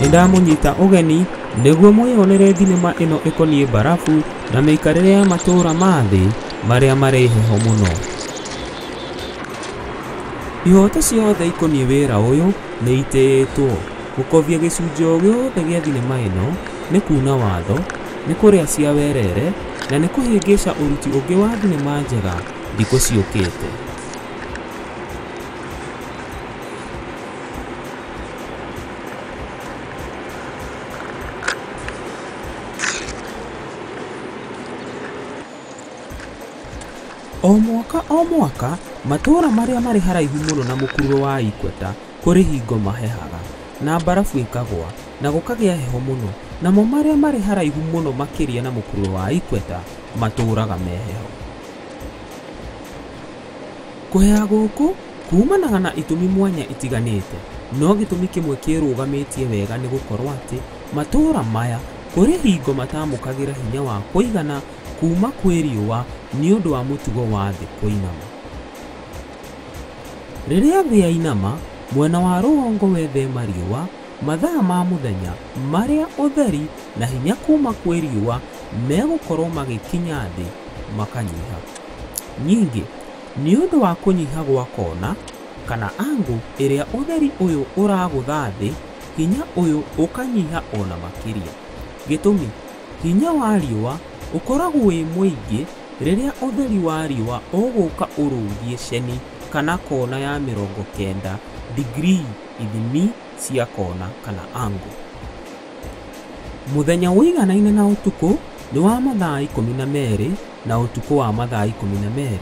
Nĩndamũnyita ũgeni nĩguo mwĩyonere thinema ĩno ĩkoniĩ mbarabu na mĩikarĩre ya matũũra ma thĩ marĩa marĩ heho mũno. Ihoto ciothe ikoniĩ wĩra ũyũ nĩ itĩĩtwo. Gũkobia gĩcunjĩ o gĩothe gĩa thinema ĩno nĩ kuna watho, nĩ kũrĩa cia werere na nĩ kũhĩngĩca ũruti ũngĩ wa thinema njega thikũ ciũkĩte. O mwaka o mwaka, matũũra marĩa marĩ haraihu mũno na mũkururo wa Equator kũrĩ hingo mahehaga, na mbarabu ĩkagwa, na gũkagĩa heho mũno, namo marĩa marĩ haraihu mũno makĩria na mũkururo wa Equator matũũraga me heho. Kũheha gũkũ kumanaga na itũmi mwanya itiganĩte, no gĩtũmi kĩmwe kĩrũgamĩtie wega nĩ gũkorwo atĩ matũũra maya kũrĩ hingo matamũkagĩra hinya wa kũigana kuma kwĩ riũa nĩ ũndũ wa mũtugo wa thĩ kũinama. Rĩrĩa thĩ yainama, mwena wa rũgongo wethema riũa, mathaa ma mũthenya marĩa ũtheri na hinya kuma kwĩ riũa megũkorwo magĩkinya thĩ makanyiha. Ningĩ, nĩ ũndũ wa kũnyiha gwa kona kana angle ĩrĩa ũtheri ũyũ ũragũtha thĩ, hinya ũyũ ũkanyiha ona makĩria. Gĩtũmi, hinya wa riũa ũkoragwo wĩ mũingĩ rĩrĩa ũtheri wa riũa ũgũka ũrũngiĩ ceni kana kona ya 90 digrii ithimi cia kona kana angle. Mũthenya ũiganaine na ũtukũ nĩ wa mathaa 12 na ũtukũ wa mathaa 12.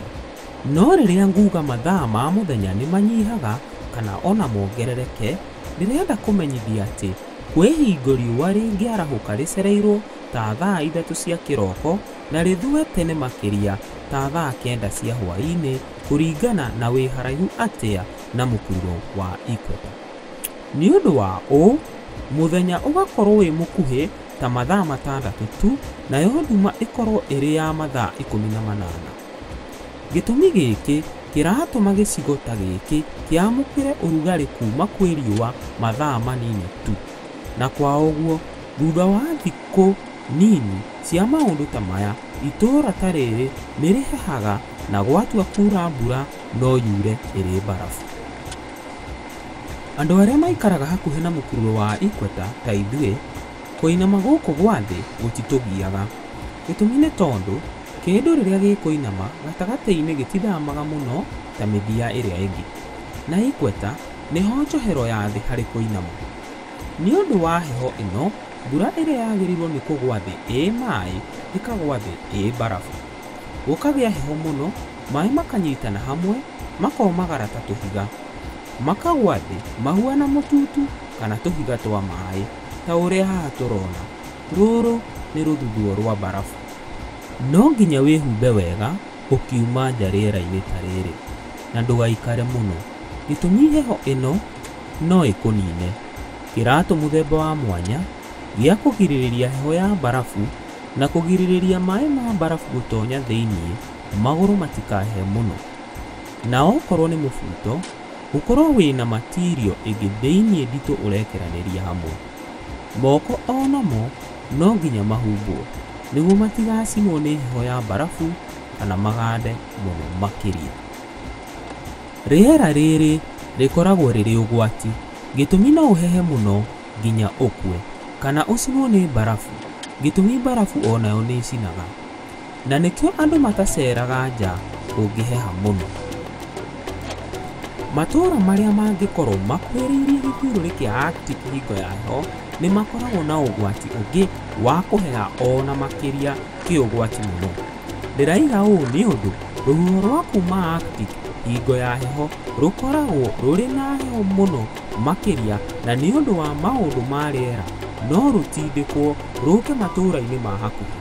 No rĩrĩa nguga mathaa ma mũthenya nĩ manyihaga kana ona mongerereke, ndĩrenda kũmenyithia atĩ kwĩ hingo riũa rĩngĩarahũka rĩcereirwo ta thaa 3 cia kĩroko na rĩthũe tene makĩria ta thaa 9 cia hwaĩ-inĩ kũringana na wĩ haraihu atĩa na mũkururo wa Equator. Nĩ ũndũ wa ũũ, mũthenya ũgakorwo wĩ mũkuhĩ ta mathaa 6 tu, nayo nduma ĩkorwo ĩrĩ ya mathaa 18. Gĩtũmi gĩkĩ kĩratũma gĩcigo ta gĩkĩ kĩamũkĩre ũrugarĩ kuma kwĩ riũa mathaa manini tu, na kwa ũguo thutha wa thikũ nini cia maũndũ ta maya, itũũra ta rĩrĩ nĩ rĩhehaga na gwatua kura mbura no yure ĩrĩ mbarabu. Andũ arĩa maikaraga hakuhĩ na mũkururo wa Equator ta ithuĩ, kũinama gũkũ gwa thĩ gũtitũgiaga. Gĩtũmi nĩ tondũ kĩndũ rĩrĩa gĩkũinama gatagatĩ-inĩ gĩtithamaga mũno ta mĩthia ĩrĩa ĩngĩ, na Equator nĩho njohero ya thĩ harĩ kũinama. Nĩ ũndũ wa heho ĩno, mbura ĩrĩa yagĩrĩirwo nĩ kũgwa thĩ ĩ maĩ ĩkagwa thĩ ĩ mbarabu. Gũkagĩa heho mũno, maĩ makanyitana hamwe, makomagara ta tũhiga. Makagwa thĩ mahuana mũtutu kana tũhiga twa maĩ ta ũrĩa haha tũrona. Rũrũ nĩ rũthuthuo rwa mbarabu. No nginya wĩhumbe wega ũkiuma nja rĩera-inĩ ta rĩrĩ, na ndũgaikare mũno, gĩtũmi heho ĩno no ĩkũnine. Kĩratũ mũthemba wa mwanya gĩa kũgirĩrĩria heho ya mbarabu na kũgirĩrĩria maĩ ma mbarabu gũtonya thĩiniĩ magũrũ matikahe mũno. Na okorwo nĩ mũbuto, ũkorwo wĩna matirio ĩngĩ thĩiniĩ nditũ ũrekeranĩria hamwe. Moko onamo no nginya mahumbwo nĩguo matigacinwo nĩ heho ya mbarabu kana magande mũno makĩria. Rĩera rĩrĩ rĩkoragwo rĩrĩ ũgwati, gĩtũmi no ũhehe mũno nginya ũkue kana ũcinwo nĩ mbarabu, gĩtũmi mbarabu onayo nĩ ĩcinaga. Na nĩkĩo andũ mataceraga nja kũngĩheha mũno. Matũũra marĩa mangĩkorwo makuhĩrĩirie gĩthiũrũrĩ kĩa Arctic hingo ya heho nĩ makoragwo na ũgwati ũngĩ wa kũheha ona makĩria kĩũgwati mũno. Ndĩraiga ũũ nĩ ũndũ rũhuho rwa kuma Arctic hingo ya heho rũkoragwo rũrĩ na heho mũno makĩria na nĩ ũndũ wa maũndũ ma rĩera no rũtindĩkwo rũke matũũra-inĩ ma hakuhĩ.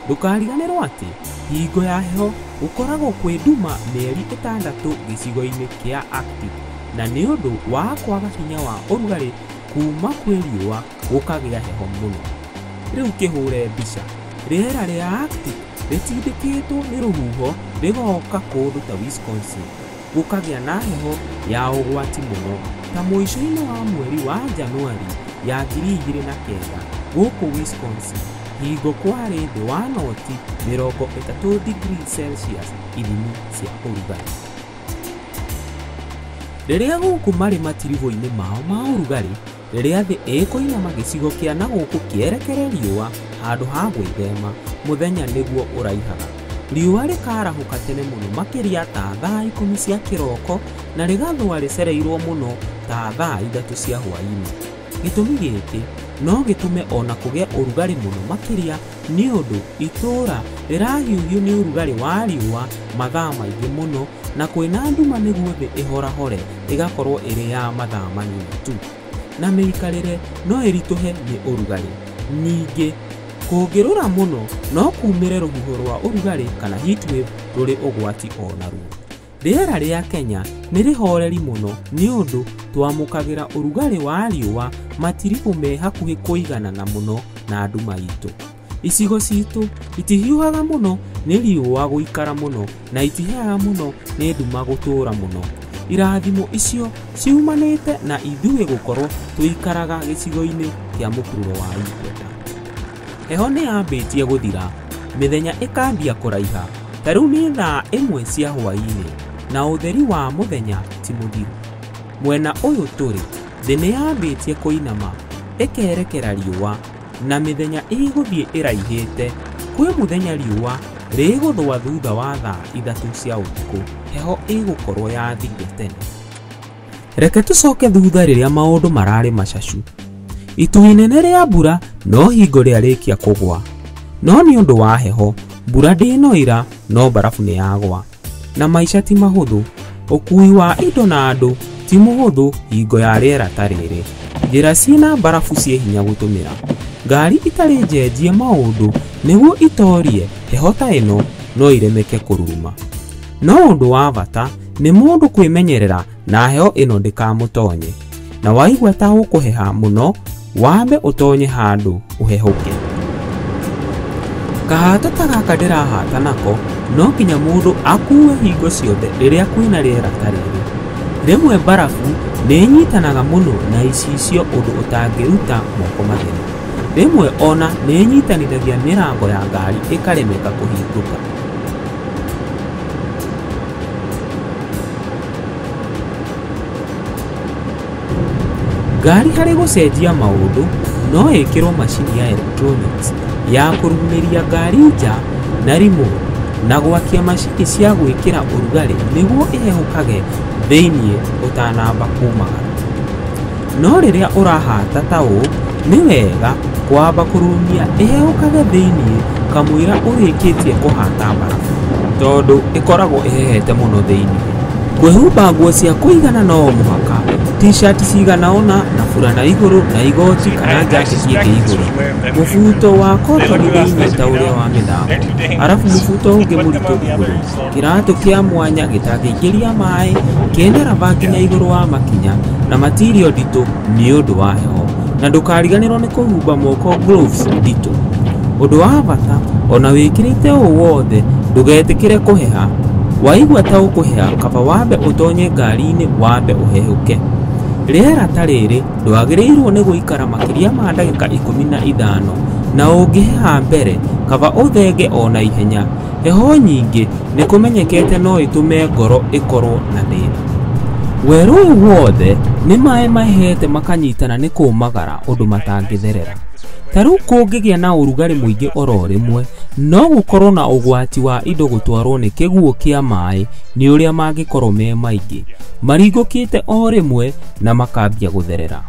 Ndũkariganĩrwo atĩ hingo ya heho gũkoragwo kwĩ nduma mĩeri 6 gĩcigo-inĩ kĩa Arctic na nĩ ũndũ wa kwaga hinya wa ũrugarĩ kuma kwĩ riũa gũkagĩa heho mũno. Rĩu kĩhũre mbica, rĩera rĩa Arctic rĩtindĩkĩtwo nĩ rũhuho rĩgoka kũndũ ta Wisconsin. gũkagĩa na heho ya ũgwati mũno ta mũico-inĩ wa mweri wa Januari ya 2009 gũkũ Wisconsin hingo kwarĩ thĩ wa noti 30 degrees Celsius ithimi cia ũrugarĩ. Rĩrĩa gũkũ marĩ matiribũ-inĩ mao ma ũrugarĩ, rĩrĩa thĩ ĩkũinama gĩcigo kĩa na gũkũ kĩerekere riũa handũ ha gwĩthema, mũthenya nĩguo ũraihaga. Riũa rĩkarahũka tene mũno makĩria ta thaa 10 cia kĩroko na rĩgathũa rĩcereirwo mũno ta thaa 3 cia hwaĩ-inĩ. Gĩtũmi gĩkĩ no gĩtũme ona kũgĩe ũrugarĩ mũno makĩria nĩ ũndũ itũũra rĩrahiũhio nĩ ũrugarĩ wa riũa mathaa maingĩ mũno na kwĩna nduma nĩguo thĩ ĩhorahore ĩgakorwo ĩrĩ ya mathaa manini tu, na mĩikarĩre no ĩritũhe nĩ ũrugarĩ. Ningĩ kũngĩrũra mũno no kumĩre rũhuho rwa ũrugarĩ kana heat wave rũrĩ ũgwati onaruo. Rĩera rĩa Kenya nĩ rĩhoreri mũno nĩ ũndũ twamũkagĩra ũrugarĩ wa riũa matiribũ me hakuhĩ kũiganana mũno na nduma itũ. Icigo citũ itihiũhaga mũno nĩ riũa gũikara mũno na itiheaga mũno nĩ nduma gũtũũra mũno. Irathimo icio ciumanĩte na ithuĩ gũkorwo tũikaraga gĩcigo-inĩ kĩa mũkururo wa Equator. Heho nĩ yambĩtie gũthira, mĩthenya ĩkambia kũraiha, ta rĩu nĩ thaa 1 cia hwaĩ-inĩ na ũtheri wa mũthenya ti mũthiru. Mwena ũyũ tũrĩ, thĩ nĩ yambĩtie kũinama ĩkerekera riũa na mĩthenya ĩgũthiĩ ĩraihĩte. Kwĩ mũthenya riũa rĩgũthũa thutha wa thaa 3 cia ũtukũ, heho ĩgũkorwo yathire tene. Reke tũcoke thutha rĩrĩa maũndũ mararĩ macacu. Itu inene rĩa mbura no hingo rĩarĩkia kũgwa, no nĩ ũndũ wa heho mbura ndĩnoira no mbarabu nĩ yagwa. Na maica ti mahũthũ, ũkuui wa indo na andũ ti mũhũthũ hingo ya rĩera ta rĩrĩ. Njĩra ciĩna mbarabu ciĩ hinya gũtũmĩra. Ngari itarĩ njenjie maũndũ nĩguo itorie heho ta ĩno no iremeke kũruruma. No ũndũ wa bata nĩ mũndũ kwĩmenyerera na heho ĩno ndĩkamũtonye, na waigua ta ũkũheha mũno wambe ũtonye handũ ũhehũke. Kahato ta gaka ndĩrahata nako no nginya mũndũ akue hingo ciothe rĩrĩa kwĩna rĩera ta rĩrĩ. Rĩmwe mbarabu nĩ ĩnyitanaga mũno na icicio ũndũ ũtangĩruta moko matheri. Rĩmwe ona nĩ ĩnyitanithagia mĩrango ya ngari ĩkaremeka kũhingũka. Ngari harĩ gũcenjia maũndũ no ĩkĩrwo macini ya electronics ya kũrurumĩria ngari nja na remote na gwakia macini cia gwĩkĩra ũrugarĩ nĩguo ĩhehũkage thĩiniĩ ũtanamba kumagara. No rĩrĩa ũrahata ta ũũ nĩ wega kwamba kũrurumia ĩhehũkage thĩiniĩ kamũira ũrĩkĩtie kũhata mbarabu, tondũ ĩkoragwo ĩhehete mũno thĩiniĩ. Kwĩhumba nguo cia kũigana no mũhaka, t-shirt cigana ũna na burana igũrũ na igoti kana jaketi ĩngĩ igũrũ, mũbuto wa kotoni thĩiniĩ ta ũrĩa wa mĩthako, arabu mũbuto ũngĩ mũritũ igũrũ, kĩratũ kĩa mwanya gĩtangĩingĩria maĩ, kĩna raba nginya igũrũ wa makinya na matirio nditũ nĩ ũndũ wa heho, na ndũkariganĩrwo nĩ kũhumba moko gloves nditũ. Ũndũ wa bata ona wĩkĩrĩte ũũ wothe ndũgetĩkĩre kũheha. Waigua ta ũkũheha kaba wambe ũtonye ngari-inĩ wambe ũhehũke. Rĩera ta rĩrĩ ndwagĩrĩirwo nĩ gũikara makĩria ma ndagĩka 15 na ũngĩheha mbere kaba ũthenge ona ihenya. Heho nyingĩ nĩ kũmenyekete no ĩtũme ngoro ĩkorwo na thĩna. Werũ ũyũ wothe nĩ maĩ mahehete makanyitana nĩ kũmagara ũndũ matangĩtherera. Ta rĩu kũngĩgĩa na ũrugarĩ mũingĩ oro rĩmwe no gũkorwo na ũgwati wa indo gũtwarwo nĩ kĩguũ kĩa maĩ nĩ ũrĩa mangĩkorwo me maingĩ maringũkĩte o rĩmwe na makambia gũtherera.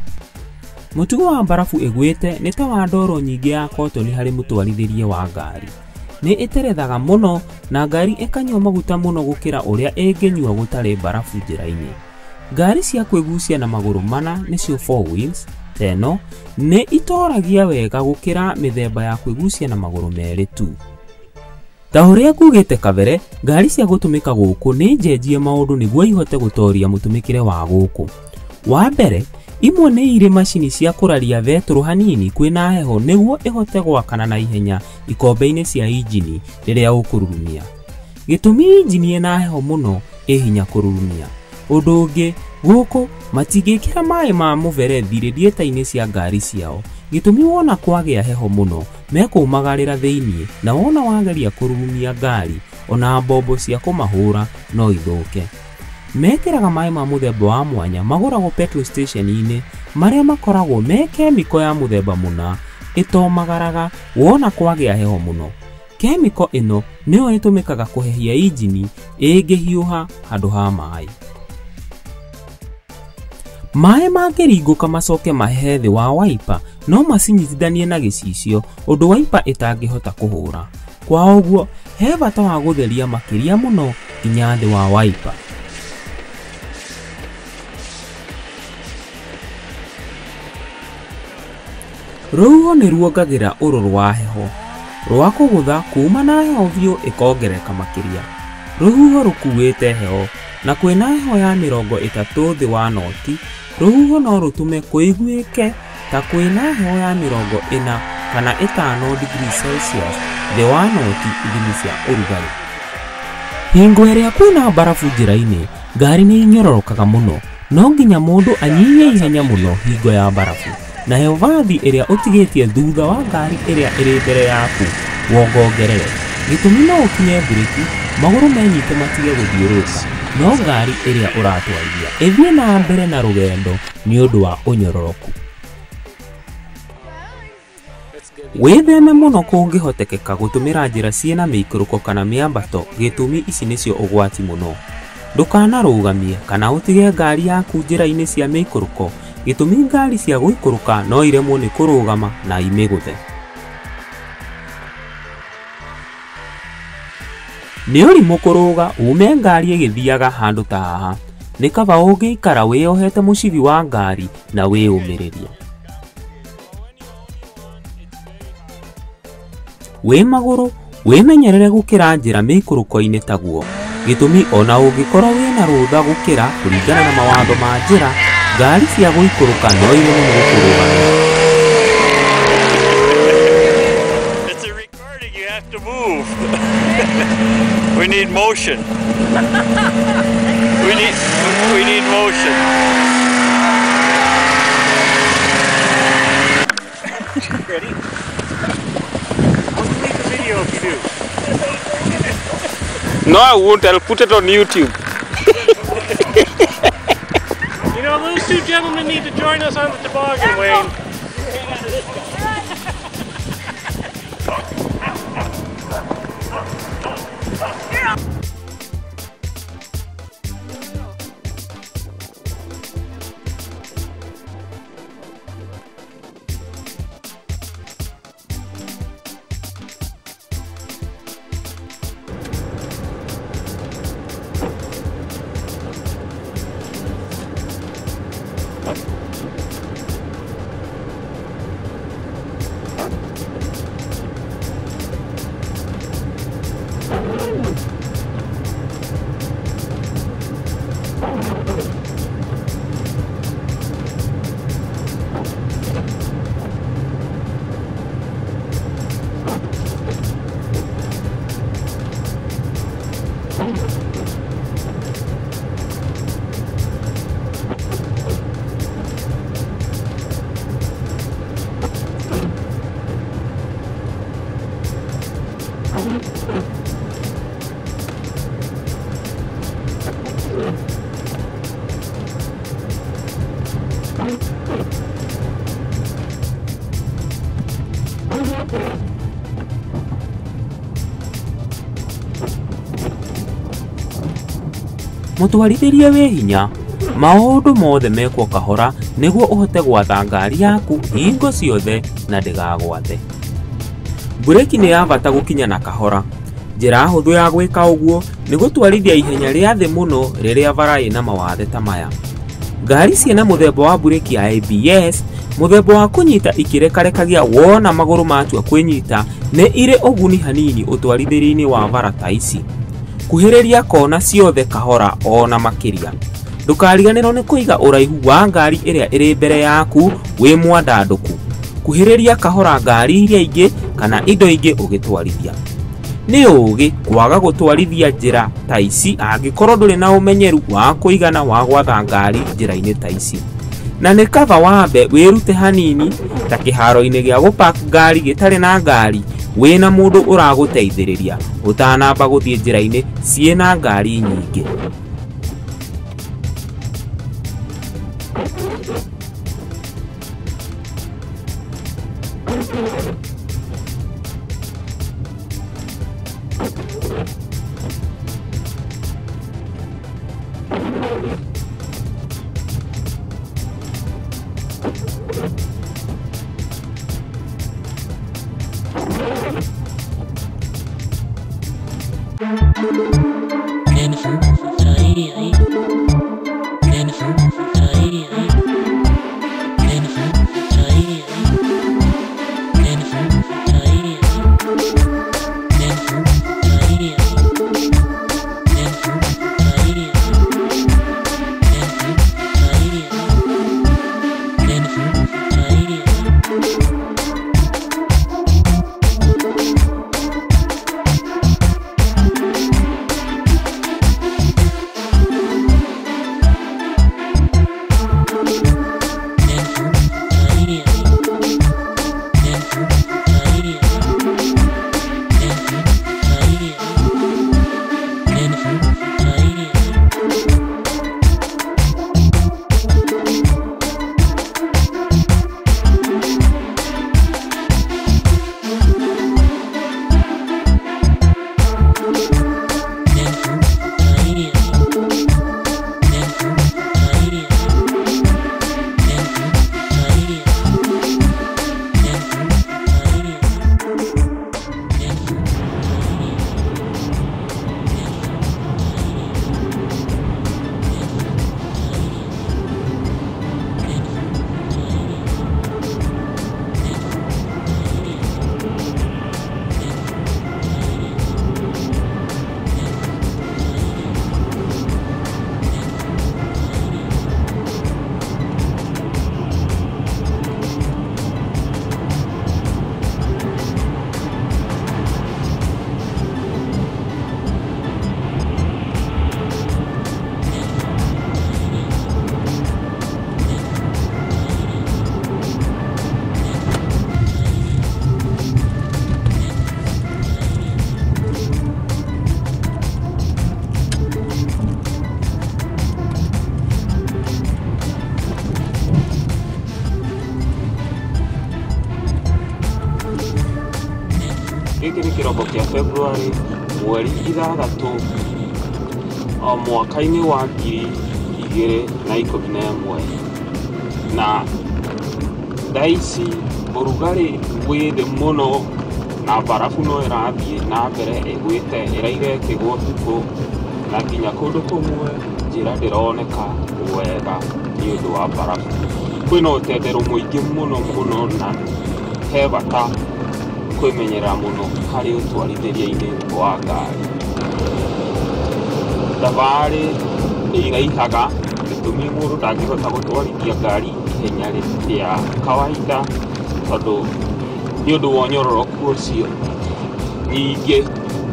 Mũtugo wa mbarabu ĩgwĩte nĩ ta wa ndoro nyingĩ ya kotoni harĩ mũtwarithĩrie wa ngari. Nĩ ĩterethaga mũno na ngari ĩkanyua maguta mũno gũkĩra ũrĩa ĩngĩnyua gũtarĩ mbarabu njĩra-inĩ. Ngari cia kwĩgucia na magũrũ mana nĩcio four wheels teno nĩ itoragia wega gũkĩra mĩthemba ya kwĩgucia na magũrũ merĩ tu. Ta ũrĩa ngugĩte kabere, ngari cia gũtũmĩka gũkũ nĩ njenjie maũndũ nĩguo ihote gũtoria mũtũmĩkĩre wa gũkũ. Wa mbere, imwe nĩ irĩ macini cia kũraria betũrũ hanini kwĩna heho nĩguo ĩhote gwakana na ihenya ikombe-inĩ cia injini rĩrĩa ũkũrurumia. Gĩtũmi injini ĩna heho mũno Ĩ hinya kũrurumia. Ũndũ ũngĩ, gũkũ matingĩkĩra maĩ ma mũberethi radiator-inĩ cia ngari ciao. Gĩtũmi wona kwagĩa heho mũno mekũmagarĩra thĩinĩ, na wona wageria kũrurumia ngari ona mbombo cia kũmahũra no ithũke. Mekĩraga maĩ ma mũthemba wa mwanya magũragwo petrol station-inĩ marĩa makoragwo me kemiko ya mũthemba mũna ĩtomagaraga wona kwagĩa heho mũno. Kemiko ĩno nĩyo ĩtũmĩkaga kũhehia injini ĩngĩhiũha handũ ha maĩ. Maĩ mangĩringũka macoke mahehe thĩ wa waipa no macinyitithanie na gĩcicio ũndũ waipa ĩtangĩhota kũhũra. Kwa ũguo he bata wa gũtheria makĩria mũno nginya thĩ wa waipa. Rũhuho nĩ ruongagĩrĩra ũrũrũ wa heho rwa kũgũtha kuma na heho biũ ĩkongerereka makĩria. Rũhuho rũkuĩte heho na kwĩna heho ya 30 thĩ wa noti, rũhuho no rũtũme kũiguĩke ta kwĩna heho ya 40 kana 5 degrees Celsius thĩ wa noti ithimi cia ũrugarĩ. Hingo ĩrĩa kwĩna mbarabu njĩra-inĩ, ngari nĩ inyororokaga mũno, no nginya mũndũ anyihie ihenya mũno hingo ya mbarabu. Nayo vathi ĩrĩa ũtigĩtie thutha wa ngari ĩrĩa ĩrĩ mbere yaku wongongerere. Gĩtũmi no ũkinye mburĩki magũrũ menyite matige gũthiũrũrũka, no ngari ĩrĩa ũratwarithia ĩthiĩ na mbere na rũgendo nĩ ũndũ wa ũnyororoku. Wĩtheme mũno kũngĩhotekeka gũtũmĩra njĩra ciĩna mĩikũrũko kana mĩambato, gĩtũmi ici nĩcio ũgwati mũno. Ndũkanarũgamie kana ũtige ngari yaku njĩra-inĩ cia mĩikũrũko, gĩtũmi ngari cia gũikũrũka no iremwo nĩ kũrũgama na imĩgũthe. Nĩ ũrimũ kũrũga ume ngari ĩgĩthiaga handũ ta haha, nĩ kaba ũngĩikara wĩyohete mũcibi wa ngari na wĩyũmĩrĩrie. Wĩ magũrũ wĩmenyerere gũkĩra njĩra mĩikũrũko-inĩ taguo, gĩtũmi ona ũngĩkorwo wĩna rũtha gũkĩra kũringana na mawatho ma njĩra, ngari cia gũikũrũka no iremwo nĩ gũkũrũgamia. It's a recording, you have to move. We need motion. We need motion. Ready? I'll delete the video if you do. No, I won't. I'll put it on YouTube. You know, those two gentlemen need to join us on the toboggan, Wayne. Mũtwarithĩrie wĩ hinya, maũndũ mothe mekwo kahora nĩguo ũhote gwatha ngari yaku hingo ciothe na ndĩgagwathe. Mburĩki nĩ ya bata gũkinya na kahora. Njĩra hũthũ ya gwĩka ũguo nĩ gũtwarithia ihenya rĩa thĩ mũno rĩrĩa bara ĩna mawathe ta maya. Ngari ciĩna mũthemba wa mburĩki ya ABS, mũthemba wa kũnyita ikĩrekarekagia wona magũrũ matua kwĩnyita, nĩ irĩ ũguni hanini ũtwarithĩrie-inĩ wa bara ta ici. Kuhĩrĩria kona ciothe kahora ona makĩria. Ndũkariganĩrwo nĩ kũiga ũraihu wa ngari ĩrĩa ĩrĩ mbere yaku wĩ mwandandũku. Kuhĩrĩria kahora ngari iria ingĩ kana indo ingĩ ũgĩtwarithia. Nĩ ũũgĩ kwaga gũtwarithia njĩra ta ici angĩkorwo ndũrĩ na ũmenyeru wa kũigana wa gwatha ngari njĩra-inĩ ta ici. Na nĩ kaba wambe wĩrute hanini ta kĩharo-inĩ gĩa gũpark ngari gĩtarĩ na ngari wĩna mũndũ ũragũteithĩrĩria ũtanamba gũthiĩ njĩra-inĩ ciĩna ngari nyingĩ. Gĩkĩ nĩ kĩroko kĩa February mweri 6 mwaka-inĩ wa 2011 na thaa ici ũrugarĩ wĩ thĩ mũno na barabu no ĩrathiĩ na mbere ĩgwĩte ĩraire ĩkĩgwa ũtukũ na nginya kũndũ kũmwe njĩra ndĩroneka wega nĩ ũndũ wa barabu. Kwĩna ũtenderũ mũingĩ mũno mũno na he bata kwĩmenyerera mũno harĩ ũtwarithĩria-inĩ wa ngari. Thabarĩ nĩ iraihaga gĩtũmi mũndũ ndangĩhota gũtwarithia ngari ihenya rĩa kawaida tondũ nĩ ũndũ wa ũnyororoku ũcio. Ningĩ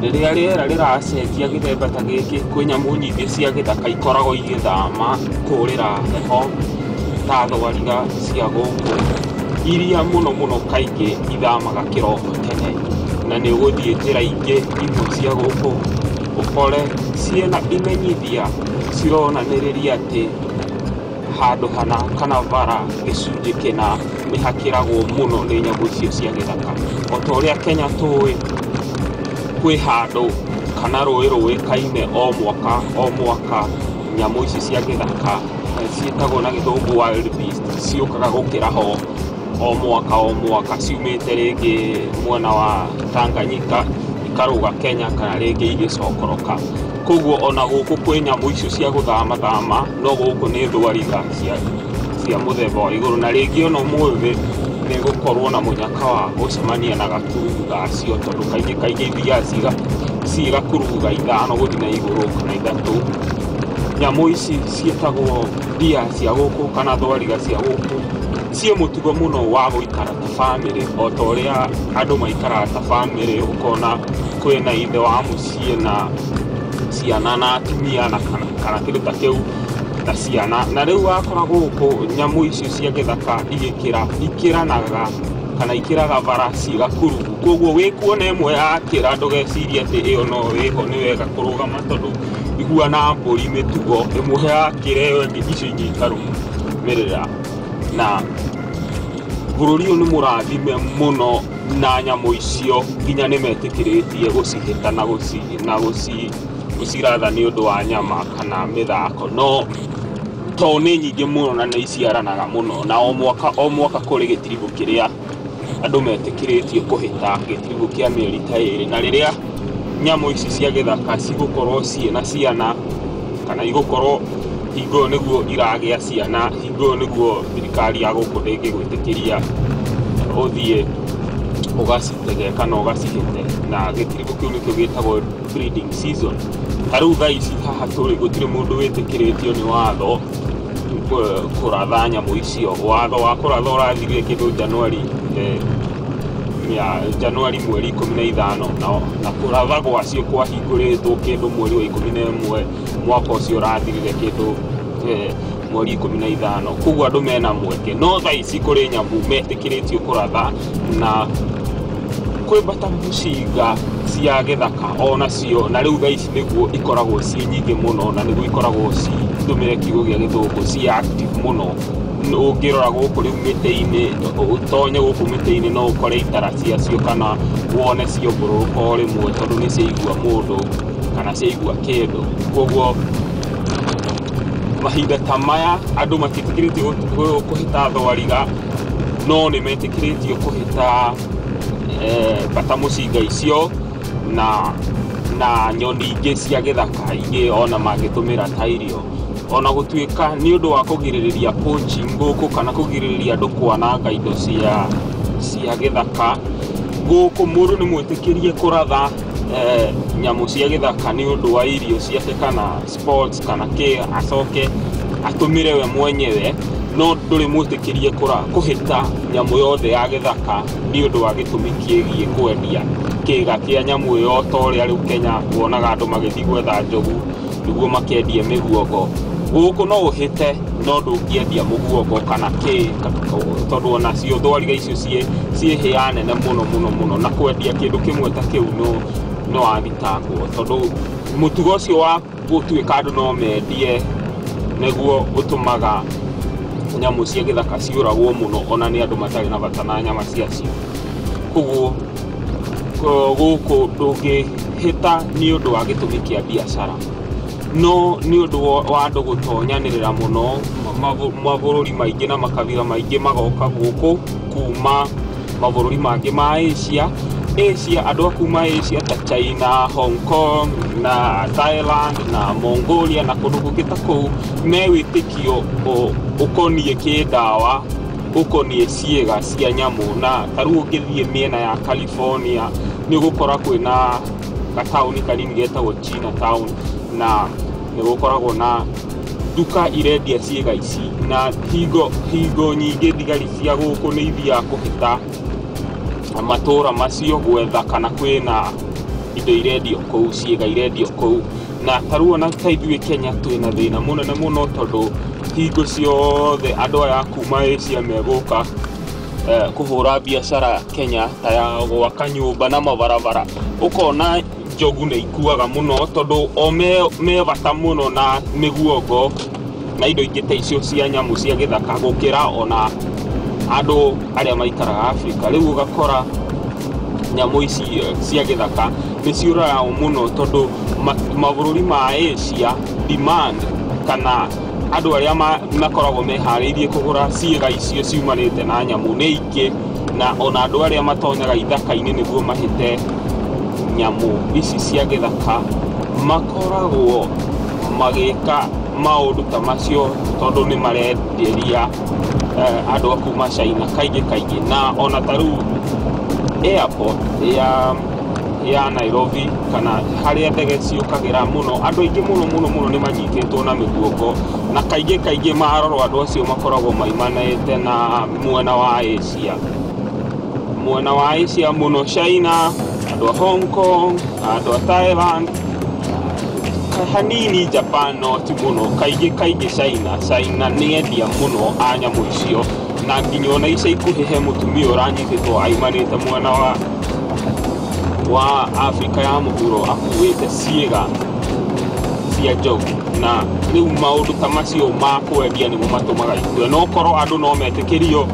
rĩrĩa rĩera rĩracenjia gĩthemba ta gĩkĩ kwĩ nyamũ nyingĩ cia gĩthaka ikoragwo igĩthama kũrĩra heho ta thwariga cia gũkũ iria mũno mũno kaingĩ ithamaga kĩroko tene na nĩ ũgũthiĩ njĩra ingĩ imwe cia gũkũ ũkore ciĩna imenyithia cironanĩrĩria atĩ handũ hana kana bara gĩcunjĩ kĩna nĩ hakĩragwo mũno nĩ nyamũ icio cia gĩthaka. O ta ũrĩa Kenya tũĩ kwĩ handũ kana rũĩ rũĩkaine o mwaka nyamũ ici cia gĩthaka ciĩtagwo na gĩthũngũ wild beast ciũkaga gũkĩra ho o mwaka ciumĩte rĩngĩ mwena wa Tanganyika ikarũga Kenya kana rĩngĩ igĩcokoroka. Koguo ona gũkũ kwĩ nyamũ icio cia gũthamathama no gũkũ nĩ thwariga cia mũthemba wa igũrũ na rĩngĩ ona ũmũthĩ nĩ gũkorwo na mũnyaka wa gũcemania na gakurugu gacio tondũ kaingĩ kaingĩ ithiaga ciĩ gakurugu ga 5 gũthiĩ na igũrũ kana 3. Nyamũ ici ciĩtagwo ndia cia gũkũ kana thwariga cia gũkũ ciĩ mũtugo mũno wa gũikara ta bamĩrĩ, o ta ũrĩa andũ maikaraga ta bamĩrĩ, ũkona kwĩna ithe wa mũciĩ na ciana na atumia na kana kĩndũ ta kĩu na ciana. Na rĩu wakora gũkũ nyamũ icio cia gĩthaka igĩkĩra, ikĩranaga kana ikĩraga bara ciĩ gakurugu. Koguo wĩkuona ĩmwe yakĩra ndũgecirie atĩ ĩyo no ĩho, nĩ wega kũrũgama tondũ ihuana mbũri mĩtugo, ĩmwe yakĩra ĩyo ĩngĩ icio ingĩ ikarũmĩrĩra. Na bũrũri ũyũ nĩ mũrathime mũno na nyamũ icio, nginya nĩ metĩkĩrĩtie gũcihĩta na gũciratha nĩ ũndũ wa nyama kana mĩthako. No to nĩ nyingĩ mũno na nĩ iciaranaga mũno, na o mwaka o mwaka kũrĩ gĩtiribũ kĩrĩa andũ metĩkĩrĩtio kũhĩta, gĩtiribũ kĩa mĩeri ta ĩrĩ. Na rĩrĩa nyamũ ici cia gĩthaka cigũkorwo ciĩna ciana kana igũkorwo hingo ĩyo nĩguo iragĩa ciana, hingo ĩyo nĩguo thirikari ya gũkũ ndĩngĩgwĩtĩkĩria ũthiĩ ũgacitege kana ũgacihĩte. Na gĩtiribũ kĩu nĩkĩo gĩtagwo breeding season. Ta rĩu thaa ici haha tũrĩ gũtirĩ mũndũ wĩtĩkĩrĩtio nĩ watho kũratha nyamũ icio. Watho wa kũratha ũrathirire kĩndũ Januari mweri 15, na kũratha gwacio kwahingũrĩtwo kĩndũ mweri wa 11 mwaka ũcio ũrathirire kĩndũ mweri 15. Koguo andũ mena mweke, no thaa ici kũrĩ nyamũ metĩkĩrĩtio kũratha, na kwĩ mbata mũcinga cia gĩthaka onacio, na rĩu thaa ici nĩguo ikoragwo ciĩ nyingĩ mũno, na nĩguo ikoragwo citũmĩre kiugo gĩa gĩthũngũ ciĩ active mũno. Ũngĩrora gũkũ rĩu mĩtĩ-inĩ, ũtonye gũkũ mĩtĩ-inĩ no ũkore itara ciacio kana wone ciongũrũrũka o rĩmwe, tondũ nĩ ciaigua mũndũ kana ciaigua kĩndũ. Koguo mahinda ta maya andũ matiĩtĩkĩrĩtio kũhĩta thwariga, no nĩ metĩkĩrĩtio kũhĩta mbata mũcinga icio na nyoni ingĩ cia gĩthaka ingĩ ona mangĩtũmĩra ta irio. Ona gũtuĩka nĩ ũndũ wa kũgirĩrĩria poaching gũkũ kana kũgirĩrĩria andũ kwananga indo cia gĩthaka gũkũ, mũndũ nĩ mwĩtĩkĩrie kũratha nyamũ cia gĩthaka nĩ ũndũ wa irio ciake kana sports kana kĩ, acoke atũmĩre we mwenyewe, no ndũrĩ mwĩtĩkĩrie kũhĩta nyamũ yothe ya gĩthaka nĩ ũndũ wa gĩtũmi kĩgiĩ kwendia kĩga kĩa nyamũ ĩyo, ta ũrĩa rĩu Kenya wonaga andũ magĩthiĩ gwetha njogu nĩguo makendie mĩguongo. Gũkũ no ũhĩte no ndũngĩendia mũguongo kana kĩ, tondũ onacio thwariga icio ciĩ hĩa nene mũno mũno mũno, na kwendia kĩndũ kĩmwe ta kĩu no wathitangwo, tondũ mũtugo ũcio wa gũtuĩka andũ no mendie nĩguo ũtũmaga nyamũ cia gĩthaka ciũragwo mũno, ona nĩ andũ matarĩ na bata na nyama ciacio. Koguo gũkũ ndũngĩhĩta nĩ ũndũ wa gĩtũmi kĩa biacara, no nĩ ũndũ wa andũ gũtonyanĩrĩra mũno. Mabũrũri maingĩ na makabira maingĩ magoka gũkũ kuma mabũrũri mangĩ ma Asia. Asia, andũ a kuma Asia ta China, Hong Kong na Thailand na Mongolia na kũndũ kũngĩ ta kũu, me wĩtĩkio ũkoniĩ kĩndawa, ũkoniĩ ciĩga cia nyamũ. Na ta rĩu ũngĩthiĩ mĩena ya California nĩ ũgũkora kwĩna gataũni kanini getagwo China Town, na nĩ gũkoragwo na nduka irendia ciĩga ici, na hingo nyingĩ thigari cia gũkũ nĩ ithiaga kũhĩta matũra macio gwetha kana kwĩna indo irendio kũu, ciĩga irendio kũu. Na ta rĩu ona ta ithuĩ Kenya twĩna thĩna mũnene mũno, tondũ hingo ciothe andũ aya kuma Asia megũka kũhũra biacara Kenya ta ya gwaka nyũmba na mabarabara, ũkona njogu nĩ ikuaga mũno, tondũ o me bata mũno na mĩguongo na indo ingĩ ta icio cia nyamũ cia gĩthaka gũkĩra ona andũ arĩa maikaraga Afrika. Rĩu ũgakora nyamũ ici cia gĩthaka nĩ ciũragwo mũno, tondũ mabũrũri ma Asia demand kana andũ arĩa makoragwo meharĩirie kũgũra ciĩga icio ciumanĩte na nyamũ nĩ aingĩ, na ona andũ arĩa matonyaga ithaka-inĩ nĩguo mahĩte nyamũ ici cia gĩthaka makoragwo magĩka maũndũ ta macio, tondũ nĩ marenderia andũ a kuma China kaingĩ kaingĩ. Na ona ta rĩu airport ya Nairobi kana harĩa ndege ciũkagĩra mũno, andũ aingĩ mũno mũno mũno nĩ manyitĩtwo na mĩguongo, na kaingĩ kaingĩ marorwo andũ acio makoragwo maimanĩte na mwena wa Asia. Mwena wa Asia mũno China, andũ a Hong Kong, andũ a Thailand, hanini Japan no ti mũno, kaingĩ kaingĩ China. China nĩ endia mũno a nyamũ icio, na nginya ona ica ikuhĩ he mũtumia ũranyitĩtwo aimanĩte mwena wa Afrika ya mũhuro akuĩte ciĩga cia njogu. Na rĩu maũndũ ta macio ma kwendia nĩmo matũmaga ikue. No korwo andũ no metĩkĩrio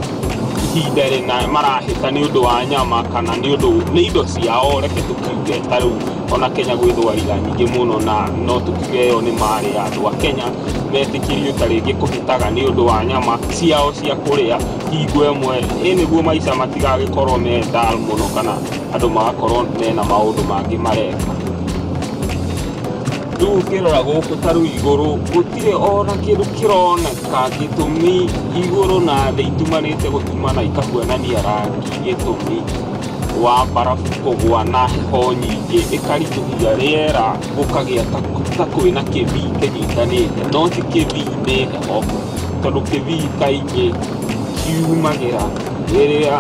ihinda rĩna marahĩta nĩ ũndũ wa nyama kana nĩ ũndũ nĩ indo ciao, reke tũkiuge ta rĩu ona Kenya gwĩ thwariga nyingĩ mũno, na no tũkiuge ĩyo nĩ marĩ ya andũ a Kenya metĩkĩrio ta rĩngĩ kũhĩtaga nĩ ũndũ wa nyama ciao cia kũrĩa hingo ĩmwe, ĩ nĩguo maica matigagĩkorwo me dull mũno kana andũ magakorwo mena maũndũ mangĩ mareka. Rĩu ũngĩrora gũkũ ta rĩu igũrũ gũtirĩ ona kĩndũ kĩroneka, gĩtũmi igũrũ na thĩ itumanĩte gũtumana ikahuanania rangi, gĩtũmi wa barabu kũgũa na heho nyingĩ ĩkaritũhia rĩera gũkagĩa ta kwĩna kĩbii kĩnyitanĩte, no ti kĩbii nĩ heho, tondũ kĩbii kaingĩ kiumagĩra rĩrĩa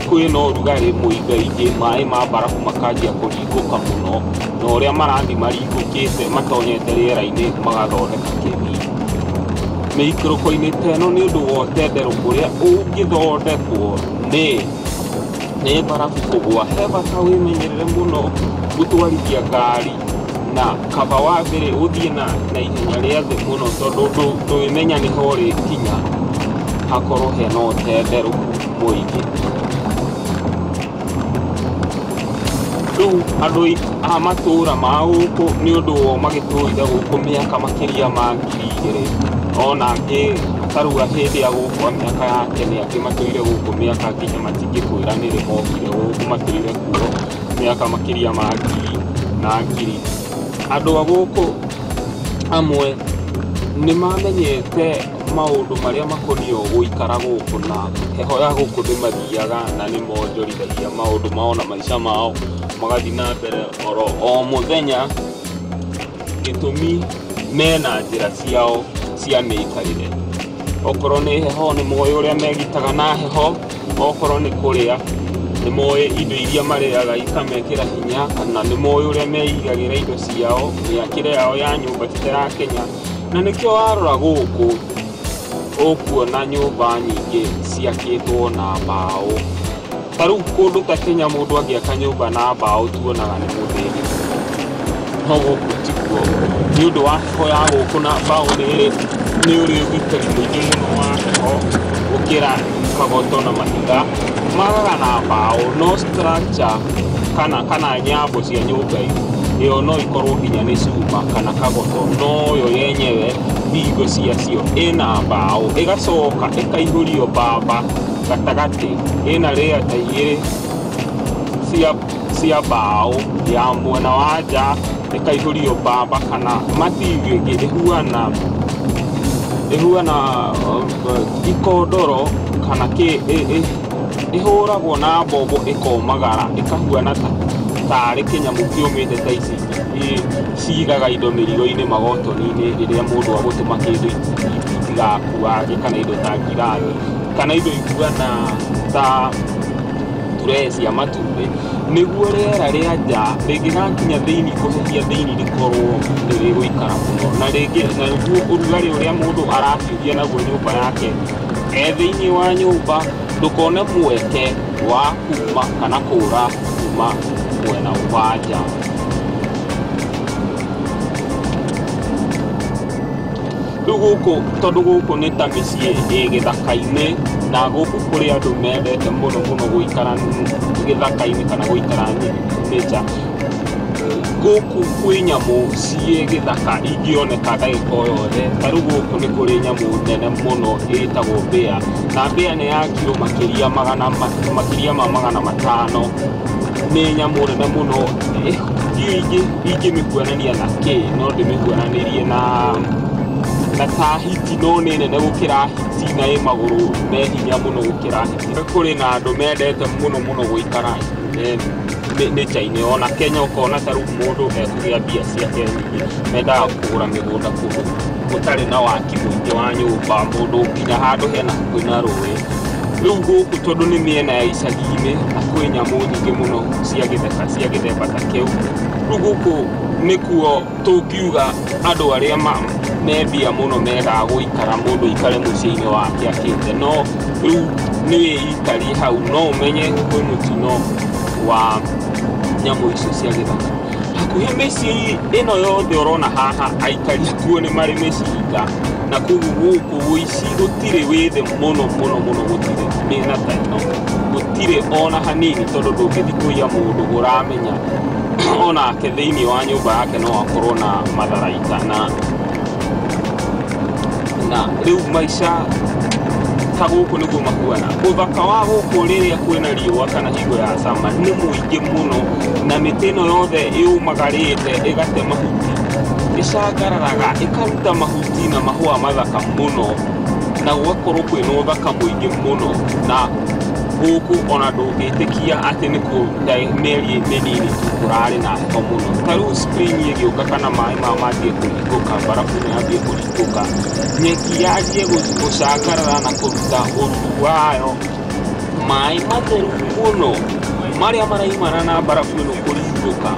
kwĩna ũrugarĩ mũingaingĩ, maĩ ma barabu makanjia kũringũka mũno, na ũrĩa marathiĩ maringũkĩte matonyete rĩera-inĩ magathondeka kĩbii. Mĩikũrũko-inĩ ta ĩno nĩ ũndũ wa ũtenderũ ũrĩa ũngĩthondekwo nĩ barabu kũgũa, he bata wĩmenyerere mũno gũtwarithia ngari na kaba wa mbere ũthiĩ na ihenya rĩa thĩ mũno, tondũ ndũĩmenya nĩho ũrĩkinya hakorwo hena ũtenderũ mũingĩ. Rĩu andũ a matũra ma gũkũ nĩ ũndũ wao magĩtũrire gũkũ mĩaka makĩria ma 2000, ona angĩ ta rĩu hĩndĩ ya gũkũ mĩaka ya tene angĩ matũire gũkũ mĩaka nginya matingĩkwĩra nĩ rĩ mokire gũkũ, matũire kuo mĩaka makĩria ma ngiri na ngiri. Andũ a gũkũ amwe nĩ mamenyete maũndũ marĩa makoniĩ gũikara gũkũ na heho ya gũkũ nĩ mathiaga na nĩ monjorithagia maũndũ mao na maica mao magathiĩ na mbere oro o mũthenya, gĩtũmi mena njĩra ciao cia mĩikarĩre. Okorwo nĩ heho nĩ moĩ ũrĩa megitaga na heho, okorwo nĩ kũrĩa nĩ moĩ indo iria marĩaga ikamekĩra hinya, kana nĩ moĩ ũrĩa meigagĩra indo ciao, mĩakĩre yao ya nyũmba ti ta ya Kenya. Na nĩkĩo warora gũkũ ũkuona nyũmba nyingĩ ciakĩtwo na mbaũ. Ta rĩu kũndũ ta Kenya mũndũ angĩaka nyũmba na mbaũ tuonaga nĩ mũthĩni, no gũkũ tikuo nĩ ũndũ wa heho ya gũkũ na mbaũ nĩ ũrĩ ũgitĩri mũingĩ mũno wa heho gũkĩra kagoto na mahiga. Magaga na mbaũ no structure kana nyambo cia nyũmba ĩyo no ikorwo nginya nĩ cuma kana kagoto, no yo yenyewe thingo ciacio ĩna mbaũ, ĩgacoka ĩkaihũrio mbamba gatagatĩ, ĩna layer ta igĩrĩ cia mbaũ ya mwena wa nja ĩkaihũrio mbamba kana material ĩngĩ ĩhuana ikondoro kana kĩ ĩhũragwo na mbombo ĩkomagara ĩkahuana tarĩ kĩnyamũ kĩũmĩte ta ici cigaga indo mĩrigo-inĩ magotoni-inĩ rĩrĩa mũndũ agũtũma kĩndũ itigakuage, kana indo ta ngirathi kana indo ihuana ta turee cia matumbĩ, nĩguo rĩera rĩa nja rĩngĩgakinya thĩinĩ kũhehia thĩinĩ rĩkorwo rĩrĩgũikara mũno, na rĩngĩ na nĩguo ũrugarĩ ũrĩa mũndũ arahiũhia naguo nyũmba yake e thĩinĩ wa nyũmba ndũkone mweke wa kuma kana kũra kuma mwena wa nja. Rĩu gũkũ tondũ gũkũ nĩ ta mĩciĩ ĩ gĩthaka-inĩ, na gũkũ kũrĩ andũ mendete mũno mũno gũikara gĩthaka-inĩ kana gũikara nature, gũkũ kwĩ nyamũ ciĩ gĩthaka ingĩoneka ndagĩka o yothe. Ta rĩu gũkũ nĩ kũrĩ nyamũ nene mũno ĩtagwo bear, na bear nĩ ya kiro makĩria ma 500. Nĩ nyamũ nene mũno, ingĩmĩhuanania na kĩ no ndĩmĩhuananĩrie na ta hiti, no nĩ nene gũkĩra hiti na ĩ magũrũ me hinya mũno gũkĩra hiti. Kũrĩ na andũ mendete mũno mũno gũikara nature-inĩ, ona Kenya ũkona ta rĩu mũndũ ekũgĩa mbia ciake nyingĩ mendaga kũgũra mĩgũnda kũndũ gũtarĩ na waki mũingĩ wa nyũmba, mũndũ nginya handũ hena hakuhĩ na rũĩ. Rĩu gũkũ tondũ nĩ mĩena ya icagi-inĩ na kwĩ nyamũ nyingĩ mũno cia gĩtheka cia gĩthemba ta kĩu, rĩu gũkũ nĩkuo tũngiuga andũ arĩa me mbia mũno mendaga gũikara, mũndũ aikare mũciĩ-inĩ wake akĩte. No rĩu nĩ wĩikarie hau, no ũmenye kwĩ mũtino wa nyamũ icio cia gĩthaka. Hakuhĩ mĩciĩ ĩno yothe ũrona haha, aikari kuo nĩ marĩ mĩcinga, na koguo gũkũ ũici gũtirĩ wĩ thĩ mũno mũno mũno, gũtirĩ mĩena ta ĩno, gũtirĩ ona hanini, tondũ ndũngĩthiĩ kũiya mũndũ ũramenya onake thĩinĩ wa nyũmba yake no akorwo na matharaita. Na rĩu maica ta gũkũ nĩguo mahuana. Ũthaka wa gũkũ rĩrĩa kwĩna riũa kana hingo ya summer nĩ mũingĩ mũno, na mĩtĩ ĩno yothe yũmagarĩte ĩgate mahuti, ĩcangararaga ĩkaruta mahuti na mahũa mathaka mũno, na gũgakorwo kwĩna ũthaka mũingĩ mũno. Na gũkũ ona ndũngĩtĩkia atĩ nĩ mĩeri mĩnini tu kũrarĩ na heho mũno. Ta rĩu spring ĩgĩũka kana maĩ maya manjie kũringũka, mbarabu ĩno yanjie kũringũka, nyeki yanjie gũcangarara na kũruta ũruru wayo, maĩ matheru mũno marĩa maraimana na mbarabu ĩno kũringũka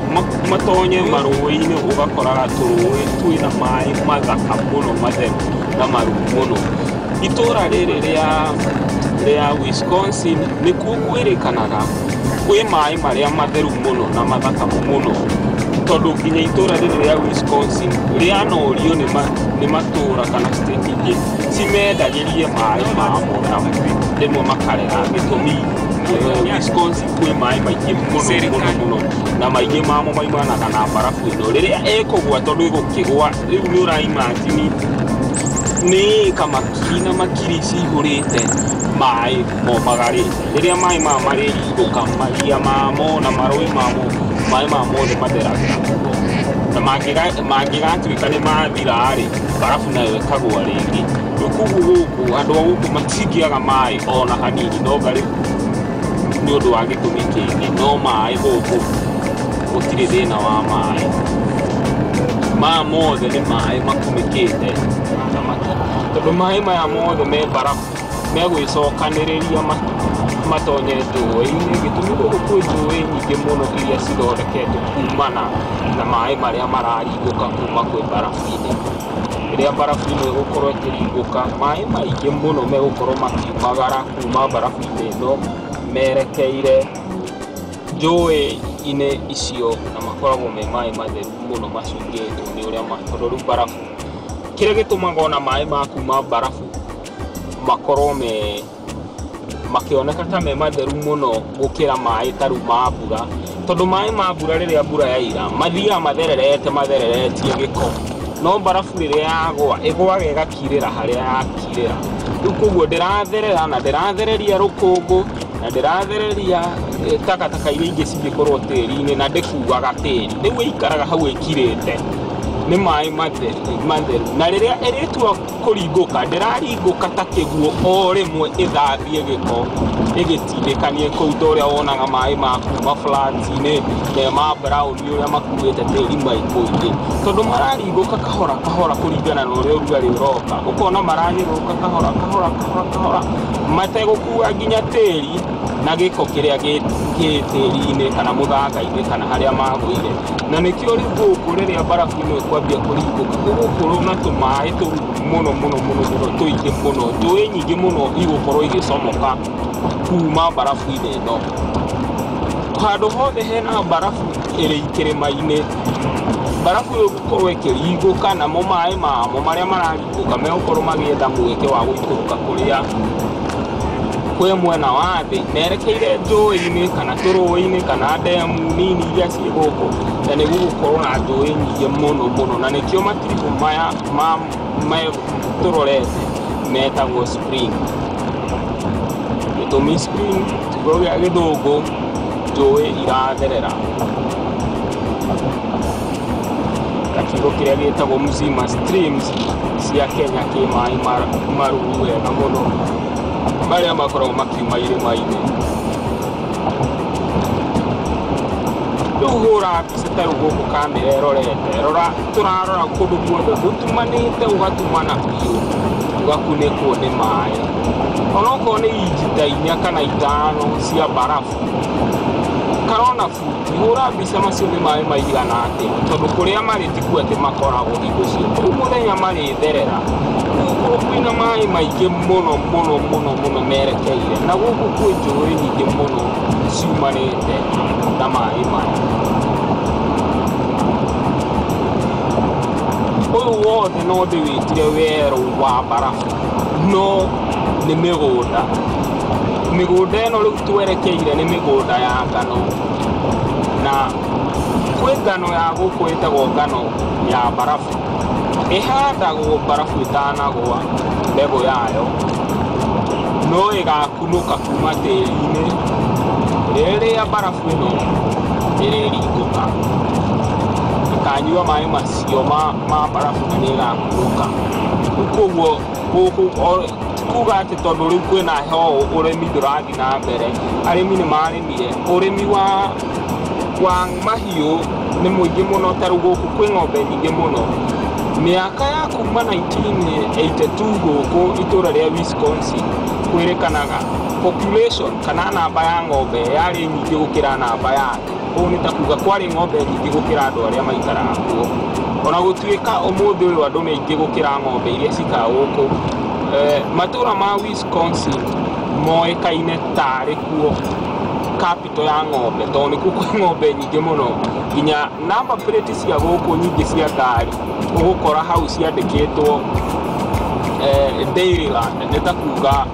matonye marũĩ-inĩ, ũgakoraga tũrũĩ twĩna maĩ mathaka mũno, matheru na maruru mũno. Itũra rĩrĩ rĩa Wisconsin nĩkuo kwĩrĩkanaga kwĩ maĩ marĩa matheru mũno na mathaka mũno, tondũ nginya itũra rĩrĩ rĩa Wisconsin rĩanorio nĩ matũra kana state ingĩ cimendagĩrie maĩ mamo, na rĩmwe makarega. Gĩtũmi, Wisconsin kwĩ maĩ maingĩ mũno mũno mũno, na maingĩ mamo maimanaga na mbarabu ĩno rĩrĩa ĩkũgwa, tondũ ĩgũkĩgwa rĩu nĩ ũraimagine nĩ ĩka makiri na makiri cihũrĩte maĩ momagarĩte. Rĩrĩa maĩ maya marĩringũka, maria mamo na marũĩ mamo, maĩ maya mothe matheragĩra kuo, na mangĩgatuĩka nĩ mathira-rĩ, mbarabu nayo ĩkagũa rĩngĩ. Rĩu koguo gũkũ andũ a gũkũ matingĩaga maĩ ona hanini, no nga rĩu nĩ ũndũ wa gĩtũmi kĩngĩ, no maĩ gũkũ gũtirĩ thĩna wa maĩ. Maya mothe nĩ maĩ makunĩkĩte, tondũ maĩ maya mothe me mbarabu megwĩcokanĩrĩria matonye njũĩ-inĩ. Gĩtũmi, gũkũ kwĩ njũĩ nyingĩ mũno iria cithondeketwo kumana na maĩ marĩa mararingũka kuma kwĩ mbarabu-inĩ. Rĩrĩa mbarabu ĩno ĩgũkorwo ĩkĩringũka, maĩ maingĩ mũno megũkorwo makiumagara kuma mbarabu-inĩ ĩno merekeire njũĩ-inĩ icio, na makoragwo me maĩ matheru mũno macungĩtwo nĩ ũrĩa, tondũ rĩu mbarabu, kĩrĩa gĩtũmaga ona maĩ ma kuma mbarabu makorwo me makĩoneka ta me matheru mũno gũkĩra maĩ ta rĩu ma mbura, tondũ maĩ ma mbura rĩrĩa mbura yaira mathiaga mathererete mathereretie gĩko, no mbarabu rĩrĩa yagwa ĩgwaga ĩgakirĩra harĩa yakirĩra. Rĩu koguo ndĩratherera na ndĩrathereria rũkũngũ na ndĩrathereria takataka iria ingĩ cingĩkorwo tĩri-inĩ, na ndĩkuaga tĩri, rĩu ĩikaraga hau ĩkirĩte, nĩ maĩ matheru. Na rĩrĩa ĩrĩtua kũringũka, ndĩraringũka ta kĩguũ o rĩmwe ĩthambie gĩko ĩgĩtindĩkanie kũu, ta ũrĩa wonaga maĩ ma kuma flat-inĩ me ma brown, ũrĩa makuĩte tĩri mũingĩ, tondũ mararingũka kahora kahora kũringana na ũrĩa ũrugarĩ ũroka, ũkona maranyũrũrũka kahora kahora kahora kahora mategũkua nginya tĩri na gĩko kĩrĩa gĩ tĩri-inĩ kana mũthanga-inĩ kana harĩa magũire. Na nĩkĩo rĩu gũkũ rĩrĩa mbarabu ĩno ĩkwambia kũringũka, gũgũkorwo na tũmaĩ tũruru mũno mũno mũno mũno, tũingĩ mũno, njũĩ nyingĩ mũno igũkorwo igĩcomoka kuma mbarabu-inĩ ĩno. Handũ hothe hena mbarabu ĩrĩ kĩrĩma-inĩ, mbarabu ĩyo ĩgũkorwo ĩkĩringũka, namo maĩ mamo marĩa mararingũka megũkorwo magĩetha mweke wa gũikũrũka kũrĩa kwĩ mwena wa thĩ merekeire njũĩ-inĩ kana tũrũĩ-inĩ kana ndemu nini iria ciĩ gũkũ, na nĩ gũgũkorwo na njũĩ nyingĩ mũno mũno. Na nĩkĩo matiribũ maya tũrorete metagwo spring. Gĩtũmi spring, kiugo gĩa gĩthũngũ, njũĩ iratherera, ta kiugo kĩrĩa gĩtagwo Mzima streams cia Kenya kĩ maĩ maruru wega mũno marĩa makoragwo makiuma irĩma-inĩ. Rĩu hũra mbica ta rĩu gũkũ kamera ĩrorete, rora, tũrarora kũndũ guothe gũtumanĩte, gũgatumana biũ, Gũgakunĩkwo nĩ maĩ, onokorwo nĩ inji ta 4 kana 5 cia barabu karona buti, hũra mbica macio nĩ maĩ maigana atĩa, tondũ kũrĩa marĩ tikuo atĩ makoragwo hingo ciothe. Rĩu mũthenya marĩtherera gũkũ kwĩna maĩ maingĩ mũno mũno mũno mũno merekeire, na gũkũ kwĩ njũĩ nyingĩ mũno ciumanĩte na maĩ maya. Ũyũ wothe no ndĩwĩtire werũ wa barabu, no nĩ mĩgũnda. Mĩgũnda ĩno rĩu twerekeire nĩ mĩgũnda ya ngano, na kwĩ ngano ya gũkũ ĩtagwo ngano ya barabu. Ĩhandagwo barabu ĩtanagwa mbegũ yayo, no ĩgakunũka kuma tĩri-inĩ rĩrĩa barabu ĩno ĩrĩringũka, ĩkanyua maĩ macio ma barabu na nĩ ĩgakunũka. Koguo gũkũ kuga atĩ tondũ rĩu kwĩna heho ũrĩmi ndũrathiĩ na mbere, arĩmi nĩ marĩmire. Ũrĩmi wa mahiũ nĩ mũingĩ mũno, ta rĩu gũkũ kwĩ ng'ombe nyingĩ mũno. Mĩaka ya kuma 1982 gũkũ itũra rĩa Wisconsin kwĩrĩkanaga population kana namba ya ng'ombe yarĩ nyingĩ gũkĩra namba ya andũ. Ũũ nĩ ta kuga kwarĩ ng'ombe nyingĩ gũkĩra andũ arĩa maikaraga kuo. Ona gũtuĩka ũmũthĩ ũyũ andũ nĩ aingĩ gũkĩra ng'ombe iria cikaraga gũkũ, matũra ma Wisconsin moĩkaine tarĩ kuo capital ya ng'ombe, tondũ nĩkuo kwĩ ng'ombe nyingĩ mũno. Nginya number plate cia gũkũ nyingĩ cia ngari ũgũkora hau ciandĩkĩtwo Dairyland, nĩ ta kuga